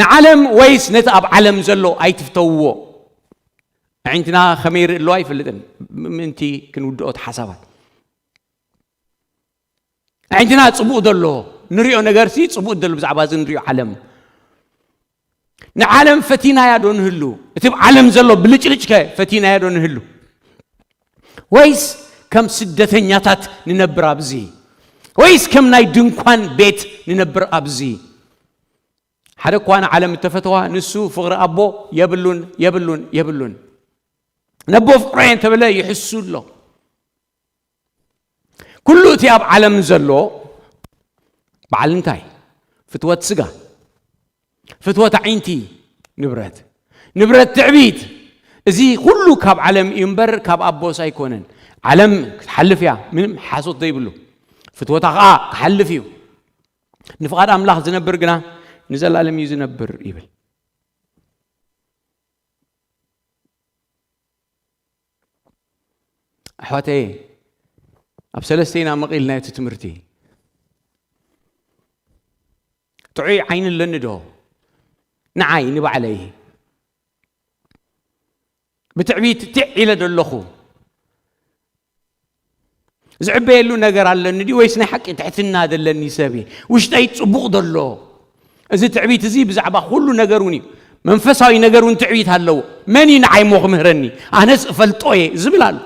ንዓለም ወይስ ነቲ ኣብ ዓለም ዘሎ ኣይትፍተውዎ። ኣዒንትና ከመይ ይርኢ ኣለዋ ኣይፈልጥን። ምእንቲ ክንውድኦ እቲ ሓሳባት። ኣዒንትና ጽቡቕ ዘሎ ንሪኦ ነገርሲ ጽቡቕ ዘሎ ብዛዕባ እዚ ንሪኦ ዓለም። ንዓለም ፈቲናያ ዶ ንህሉ? እቲ ኣብ ዓለም ዘሎ ብልጭልጭከ ፈቲናያ ዶ ንህሉ? ወይስ ከም ስደተኛታት ንነብር ኣብዚ? ወይስ ከም ናይ ድንኳን ቤት ንነብር ኣብዚ? ሓደ እኳ ንዓለም እተፈተዋ ንሱ ፍቕሪ ኣቦ የብሉን፣ የብሉን፣ የብሉን። ነቦ ፍቕረየ እንተበለ ይሕሱ ኣሎ። ኩሉ እቲ ኣብ ዓለም ዘሎ በዓል እንታይ? ፍትወት ስጋ፣ ፍትወት ኣዒንቲ፣ ንብረት፣ ንብረት ትዕቢት፣ እዚ ኩሉ ካብ ዓለም እዩ እምበር ካብ ኣቦስ ኣይኮነን። ዓለም ክትሓልፍ እያ፣ ምንም ሓሶት ዘይብሉ። ፍትወታ ኸዓ ክሓልፍ እዩ። ንፍቓድ ኣምላኽ ዝነብር ግና ንዘለኣለም እዩ ዝነብር ይብል። ኣሕዋተይ፣ ኣብ ሰለስተ ኢና መቒልና እቲ ትምህርቲ። ጥዑይ ዓይኒ ኣለኒ ዶ? ንዓይ ንባዕለይ ብትዕቢት ትዕ ኢለ ዶ ኣለኹ? ዝዕበየሉ ነገር ኣለኒ ድዩ ወይስ ናይ ሓቂ ትሕትና ዘለኒ ሰብ እየ? ውሽጠይ ጽቡቕ ዘሎ? እዚ ትዕቢት እዚ ብዛዕባ ኩሉ ነገር እውን እዩ። መንፈሳዊ ነገር እውን ትዕቢት ኣለዎ። መን እዩ ንዓይ እሞ ክምህረኒ? ኣነስ እፈልጦ እየ ዝብል ኣሎ።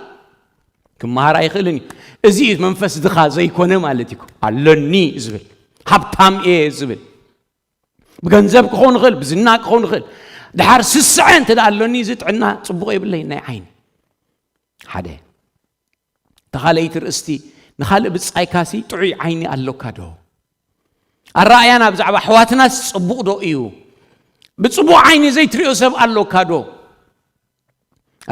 ክመሃር ኣይኽእልን እዩ። እዚ እዩ መንፈስ ድኻ ዘይኮነ ማለት እዩ። ኣለኒ ዝብል፣ ሃብታም እየ ዝብል። ብገንዘብ ክኸውን ይኽእል፣ ብዝና ክኸውን ይኽእል። ድሓር ስስዐ እንተ ደኣ ኣሎኒ፣ እዚ ጥዕና ጽቡቕ የብለይ ናይ ዓይኒ። ሓደ። እታ ካልኣይቲ ርእስቲ፣ ንኻልእ ብጻይካሲ ጥዑይ ዓይኒ ኣሎካ ዶ? ኣረኣእያና ብዛዕባ ኣሕዋትናስ ጽቡቕ ዶ እዩ? ብጽቡቕ ዓይኒ ዘይትሪኦ ሰብ ኣሎካ ዶ?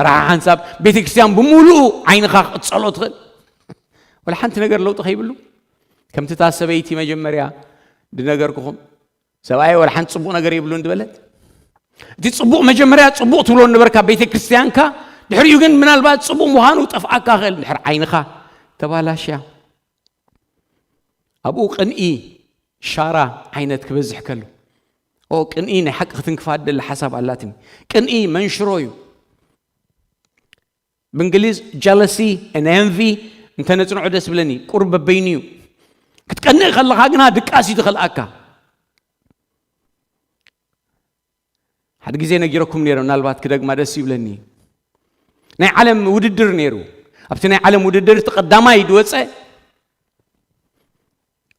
ኣረሓ ሓንሳብ ቤተ ክርስቲያን ብምሉኡ ዓይንኻ ክትጸሎ ትኽእል። ወላ ሓንቲ ነገር ለውጢ ከይብሉ፣ ከምቲ እታ ሰበይቲ መጀመርያ ዝነገርኩኹም፣ ሰብኣይ ወላ ሓንቲ ጽቡቕ ነገር የብሉን ዝበለት። እቲ ጽቡቕ መጀመርያ ጽቡቕ ትብሎ ነበርካ ቤተ ክርስቲያንካ፣ ድሕሪኡ ግን ምናልባት ጽቡቕ ምዃኑ ጠፍኣካ ክእል፣ ድሕሪ ዓይንኻ ተባላሽያ። ኣብኡ ቅንኢ ሻራ ዓይነት ክበዝሕ ከሎ፣ ኦ፣ ቅንኢ ናይ ሓቂ ክትንክፋ ደሊ ሓሳብ ኣላትኒ። ቅንኢ መንሽሮ እዩ። ብእንግሊዝ ጀለሲ፣ ኤንቪ እንተነጽንዖ ደስ ብለኒ። ቁሩብ በበይኑ እዩ። ክትቀንእ ከለኻ ግና ድቃስ እዩ ዝኸልኣካ። ሓደ ግዜ ነጊረኩም ነይረ፣ ምናልባት ክደግማ ደስ ይብለኒ። ናይ ዓለም ውድድር ነይሩ። ኣብቲ ናይ ዓለም ውድድር እቲ ቀዳማይ ድወጸ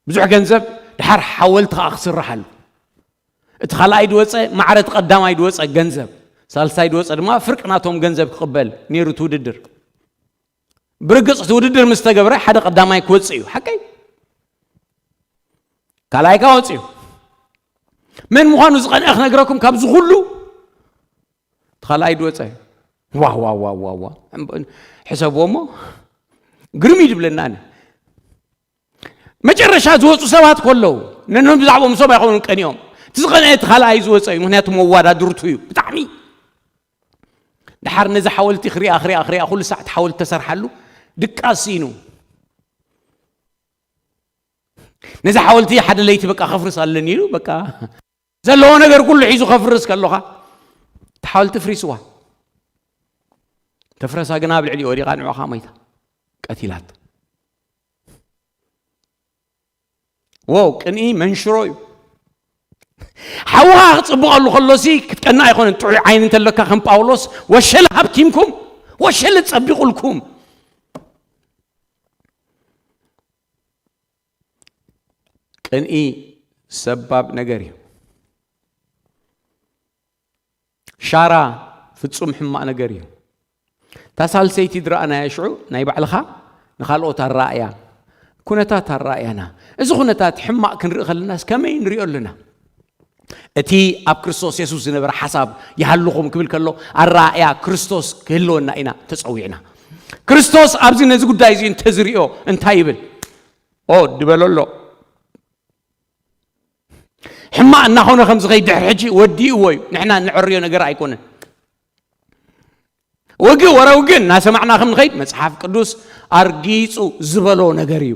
ብዙሕ ገንዘብ፣ ድሓር ሓወልቲ ከኣ ክስርሓሉ። እቲ ካልኣይ ድወጸ ማዕረ እቲ ቀዳማይ ድወጸ ገንዘብ፣ ሳልሳይ ድወጸ ድማ ፍርቂ ናቶም ገንዘብ ክቕበል ነይሩ እቲ ውድድር። ብርግጽ እቲ ውድድር ምስ ተገብረ ሓደ ቀዳማይ ክወጽእ እዩ። ሓቀይ ካልኣይ ከኣ ወጽኡ። መን ምዃኑ ዝቐንአ ክነግረኩም ካብዚ ኩሉ እቲ ካልኣይ ዝወጸ እዩ። ዋ ዋ ዋ ዋ ዋ ሕሰብዎ እሞ ግርም እዩ ዝብለና። ኣነ መጨረሻ ዝወፁ ሰባት ከለዉ ነኖም ብዛዕባኦም ሰብ ኣይኮኑን ቀኒኦም። እቲ ዝቐንአ እቲ ካልኣይ ዝወፀ እዩ። ምክንያቱ መዋዳድርቱ እዩ። ብጣዕሚ ድሓር ነዚ ሓወልቲ ክሪኣ ክሪኣ ክሪኣ ኩሉ ሳዕ እቲ ሓወልቲ ተሰርሓሉ ድቃስ ስኢኑ። ነዚ ሓወልቲ ሓደ ለይቲ በቃ ከፍርስ ኣለኒ ኢሉ በቃ ዘለዎ ነገር ኩሉ ሒዙ ከፍርስ ከሎኻ እቲ ሓወልቲ ፍሪስዋ። ተፍረሳ ግና ኣብ ልዕሊ ወዲቓ ንዕኻ ሞይታ ቀቲላት። ዎ ቅንኢ መንሽሮ እዩ። ሓውኻ ክጽብቐሉ ከሎሲ ክትቀና ኣይኮነን። ጥዑይ ዓይኒ እንተለካ ከም ጳውሎስ ወሸለ ሃብቲምኩም ወሸለ ጸቢቑልኩም። ቅንኢ ሰባብ ነገር እዩ። ሻራ ፍጹም ሕማቕ ነገር እዩ። እታ ሳልሰይቲ ዝረኣናያ ሽዑ ናይ ባዕልኻ ንኻልኦት ኣረኣእያ ኩነታት ኣረኣእያና። እዚ ኩነታት ሕማቕ ክንርኢ ከለናስ ከመይ ንሪኦ ኣለና? እቲ ኣብ ክርስቶስ የሱስ ዝነበረ ሓሳብ ይሃልኹም ክብል ከሎ ኣረኣእያ ክርስቶስ ክህልወና ኢና ተጸዊዕና። ክርስቶስ ኣብዚ ነዚ ጉዳይ እዚ እንተዝሪኦ እንታይ ይብል? ኦ ድበሎ ኣሎ። ሕማቕ እናኾነ ከም ዝኸይድ ድሕሪ ሕጂ ወዲእዎ እዩ። ንሕና እንዕርዮ ነገር ኣይኮነን። ውግእ ወረ ውግእ እናሰማዕና ከም ንኸይድ መጽሓፍ ቅዱስ ኣርጊጹ ዝበሎ ነገር እዩ።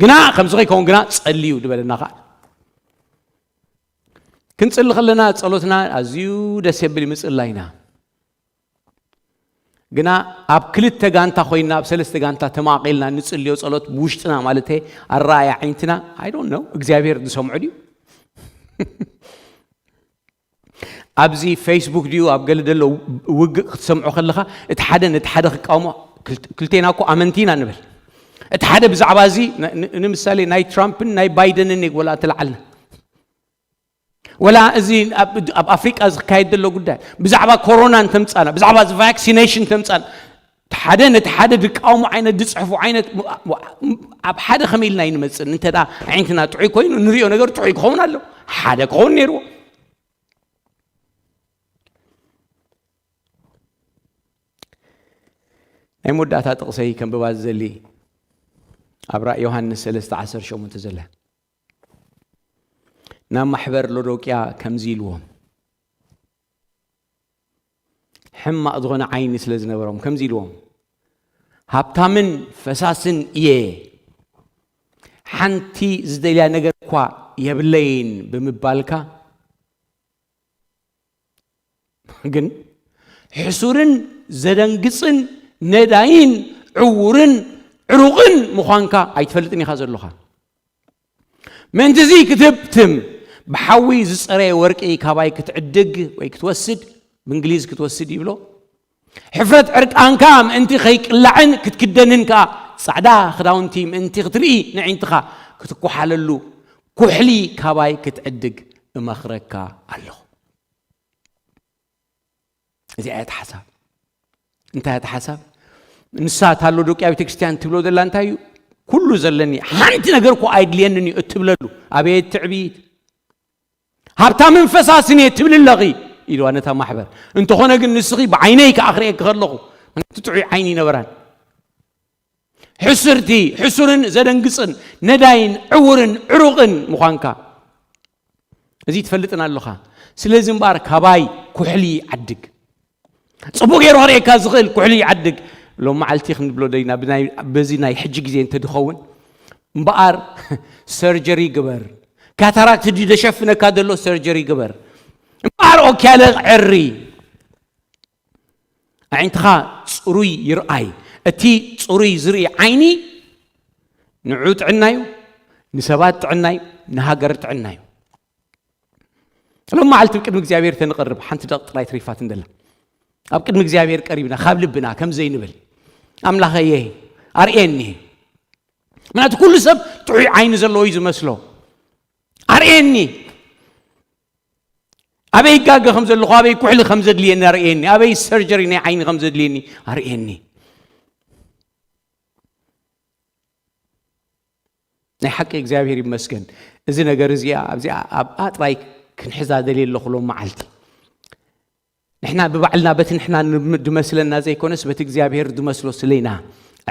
ግና ከምዚ ከይከውን ግና ጸልዩ ዝበለና ከዓ ክንጽሊ ከለና ጸሎትና ኣዝዩ ደስ የብል እዩ። ምጽላይና ግና ኣብ ክልተ ጋንታ ኮይና ኣብ ሰለስተ ጋንታ ተማቒልና ንጽልዮ ጸሎት ብውሽጥና ማለት ኣረኣያ ዓይንትና I don't know እግዚኣብሔር ዝሰምዖ ድዩ? ኣብዚ ፌስቡክ ድዩ ኣብ ገለ ዘሎ ውግእ ክትሰምዖ ከለኻ እቲ ሓደ ነቲ ሓደ ክቃወሞ ክልቴና እኮ ኣመንቲ ኢና ንብል። እቲ ሓደ ብዛዕባ እዚ ንምሳሌ ናይ ትራምፕን ናይ ባይደንን ወላ ተለዓልና ወላ እዚ ኣብ ኣፍሪቃ ዝካየድ ዘሎ ጉዳይ ብዛዕባ ኮሮና እንተምፃና ብዛዕባ እዚ ቫክሲኔሽን እንተምፃና ሓደ ነቲ ሓደ ድቃወሙ ዓይነት ድፅሕፉ ዓይነት ኣብ ሓደ ከመይ ኢልና ይንመፅእ እንተ ዓይነትና ጥዑይ ኮይኑ ንሪኦ ነገር ጥዑይ ክኸውን ኣሎ ሓደ ክኸውን ነይርዎ። ናይ መወዳእታ ጥቕሰይ ከንብባ ዝደሊ ኣብ ራእይ ዮሃንስ ሰለስተ ዓሰርተ ሸሞንተ ዘላ ናብ ማሕበር ሎዶቅያ ከምዚ ኢልዎም ሕማቕ ዝኾነ ዓይኒ ስለ ዝነበሮም ከምዚ ኢልዎም ሃብታምን ፈሳስን እየ ሓንቲ ዝደልያ ነገር እኳ የብለይን ብምባልካ ግን ሕሱርን ዘደንግጽን ነዳይን ዕውርን ዕሩቕን ምዃንካ ኣይትፈልጥን ኢኻ ዘሎኻ። ምእንትዚ ክትብትም ብሓዊ ዝጸረየ ወርቂ ካባይ ክትዕድግ ወይ ክትወስድ ብእንግሊዝ ክትወስድ ይብሎ። ሕፍረት ዕርቃንካ ምእንቲ ከይቅላዕን ክትክደንን ከኣ ጻዕዳ ክዳውንቲ ምእንቲ ክትርኢ ንዒንትኻ ክትኩሓለሉ ኩሕሊ ካባይ ክትዕድግ እመኽረካ ኣለኹ። እዚኣ እያ ሓሳብ እንታይ እያ ሓሳብ ንሳ እታ ሎዶቅያ ቤተክርስትያን ትብሎ ዘላ እንታይ እዩ ኩሉ ዘለኒ ሓንቲ ነገር እኮ ኣይድልየንን እዩ እትብለሉ ኣቤት ትዕቢት ሃብታምን ፈሳስን እየ ትብል ኣለኺ ኢልዋ ነታ ማሕበር እንተኾነ ግን ንስኺ ብዓይነይ ከዓ ክርእየኪ ከለኹ ምክንያቱ ጥዑይ ዓይኒ ይነበራን ሕስርቲ ሕሱርን ዘደንግፅን ነዳይን ዕውርን ዕሩቕን ምዃንካ እዚ ትፈልጥን ኣለኻ ስለዚ እምበኣር ካባይ ኩሕሊ ዓድግ ፅቡቅ ገይሩ ክርእየካ ዝኽእል ኩሕሊ ዓድግ ሎም መዓልቲ ክንብሎ ደይና በዚ ናይ ሕጂ ግዜ እንተድኸውን እምበኣር ሰርጀሪ ግበር ካታራክት ድደሸፍነካ ዘሎ ሰርጀሪ ግበር እምበኣር ኦኪያለ ዕሪ ኣዒንትኻ ፅሩይ ይርኣይ እቲ ፅሩይ ዝርኢ ዓይኒ ንዑ ጥዕና እዩ ንሰባት ጥዕና እዩ ንሃገር ጥዕና እዩ ሎም መዓልቲ ቅድሚ እግዚኣብሔር ተንቐርብ ሓንቲ ደቕ ጥራይ ትሪፋት እንደላ ኣብ ቅድሚ እግዚኣብሔር ቀሪብና ካብ ልብና ከም ዘይንብል ኣምላኸየ ኣርእየኒ ምክንያቱ ኩሉ ሰብ ጥዑይ ዓይኒ ዘለዎ እዩ ዝመስሎ ኣርእየኒ ኣበይ ጋገ ከም ዘለኹ ኣበይ ኩሕሊ ከም ዘድልየኒ ኣርእየኒ ኣበይ ሰርጀሪ ናይ ዓይኒ ከም ዘድልየኒ ኣርእየኒ ናይ ሓቂ እግዚኣብሔር ይመስገን። እዚ ነገር እዚኣ ኣብዚኣ ኣብኣ ጥራይ ክንሕዛ ደልየ ኣለኹ ሎም መዓልቲ። ንሕና ብባዕልና በቲ ንሕና ንም- ድመስለና ዘይኮነስ በቲ እግዚኣብሔር ድመስሎ ስለ ኢና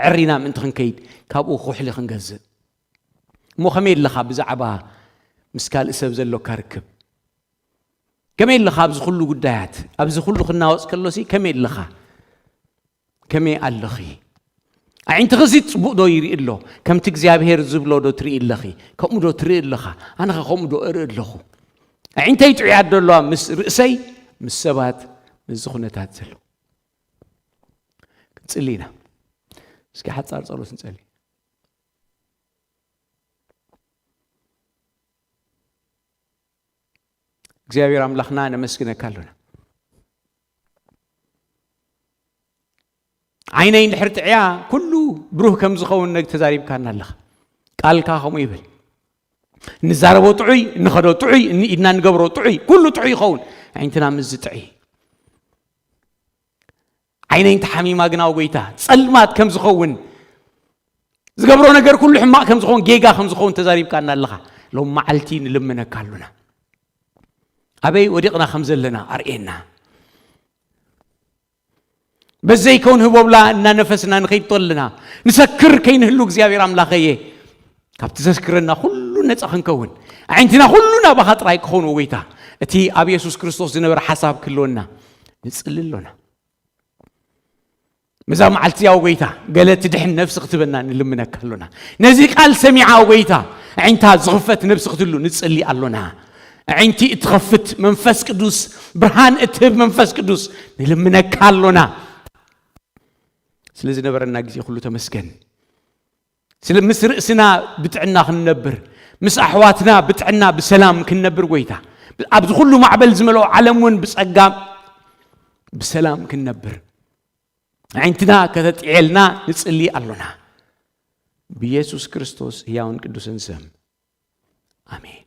ኣዕሪና ምእንቲ ክንከይድ ካብኡ ኩሕሊ ክንገዝእ። እሞ ከመይ ኣለኻ ብዛዕባ ምስ ካልእ ሰብ ዘሎካ ርክብ? ከመይ ኣለኻ ኣብዚ ኩሉ ጉዳያት? ኣብዚ ኩሉ ክናወጽ ከሎሲ ከመይ ኣለኻ? ከመይ ኣለኺ? ኣዒንትኺ ሲ ጽቡቕ ዶ ይርኢ ኣሎ? ከምቲ እግዚኣብሔር ዝብሎ ዶ ትርኢ ኣለኺ? ከምኡ ዶ ትርኢ ኣለኻ? ኣነ ኸ ከምኡ ዶ እርኢ ኣለኹ? ኣዒንተይ ጥዑያት ዶ ኣለዋ ምስ ርእሰይ? ምስ ሰባት ምስዚ ኩነታት ዘሎ ክንጽሊ ኢና። እስኪ ሓጻር ጸሎት ንጸሊ። እግዚኣብሔር ኣምላኽና ነመስግነካ ኣሎና። ዓይነይ እንድሕር ጥዕያ ኩሉ ብሩህ ከም ዝኸውን ነግ ተዛሪብካና ኣለኻ። ቃልካ ከምኡ ይብል። እንዛረቦ ጥዑይ፣ እንኸዶ ጥዑይ፣ እንኢድና እንገብሮ ጥዑይ፣ ኩሉ ጥዑይ ይኸውን። ኣዒንትና ምስ ዝጥዒ ዓይነይ እንተሓሚማ ግና ጎይታ ጸልማት ከም ዝኸውን ዝገብሮ ነገር ኩሉ ሕማቕ ከም ዝኸውን ጌጋ ከም ዝኸውን ተዛሪብካና ኣለኻ። ሎም መዓልቲ ንልምነካ ኣሉና። ኣበይ ወዲቕና ከም ዘለና ኣርእየና። በዘይ ከውን ህቦብላ እናነፈስና ንኸይድ ተለና ንሰክር ከይንህሉ እግዚኣብሔር ኣምላኸየ ካብቲ ዘስክረና ኩሉ ነፃ ክንከውን ኣዒንትና ኩሉ ናባኻ ጥራይ ክኸውን ወጎይታ እቲ ኣብ የሱስ ክርስቶስ ዝነበረ ሓሳብ ክህልወና ንጽሊ ኣሎና። መዛ መዓልቲ ያው ጎይታ ገለ ትድሕን ነፍሲ ክትበና ንልምነካ ኣሎና። ነዚ ቃል ሰሚዓ ጎይታ ኣዒንታ ዝኽፈት ነፍሲ ክትሉ ንጽሊ ኣሎና። ኣዒንቲ እትኸፍት መንፈስ ቅዱስ ብርሃን እትህብ መንፈስ ቅዱስ ንልምነካ ኣሎና። ስለ ዝነበረና ግዜ ኩሉ ተመስገን። ስለ ምስ ርእስና ብጥዕና ክንነብር ምስ ኣሕዋትና ብጥዕና ብሰላም ክንነብር ጎይታ ኣብዚ ኩሉ ማዕበል ዝመልኦ ዓለም እውን ብጸጋ ብሰላም ክንነብር ኣዒንትና ከተጥዕየልና ንጽሊ ኣሎና። ብየሱስ ክርስቶስ ህያውን ቅዱስን ስም ኣሜን።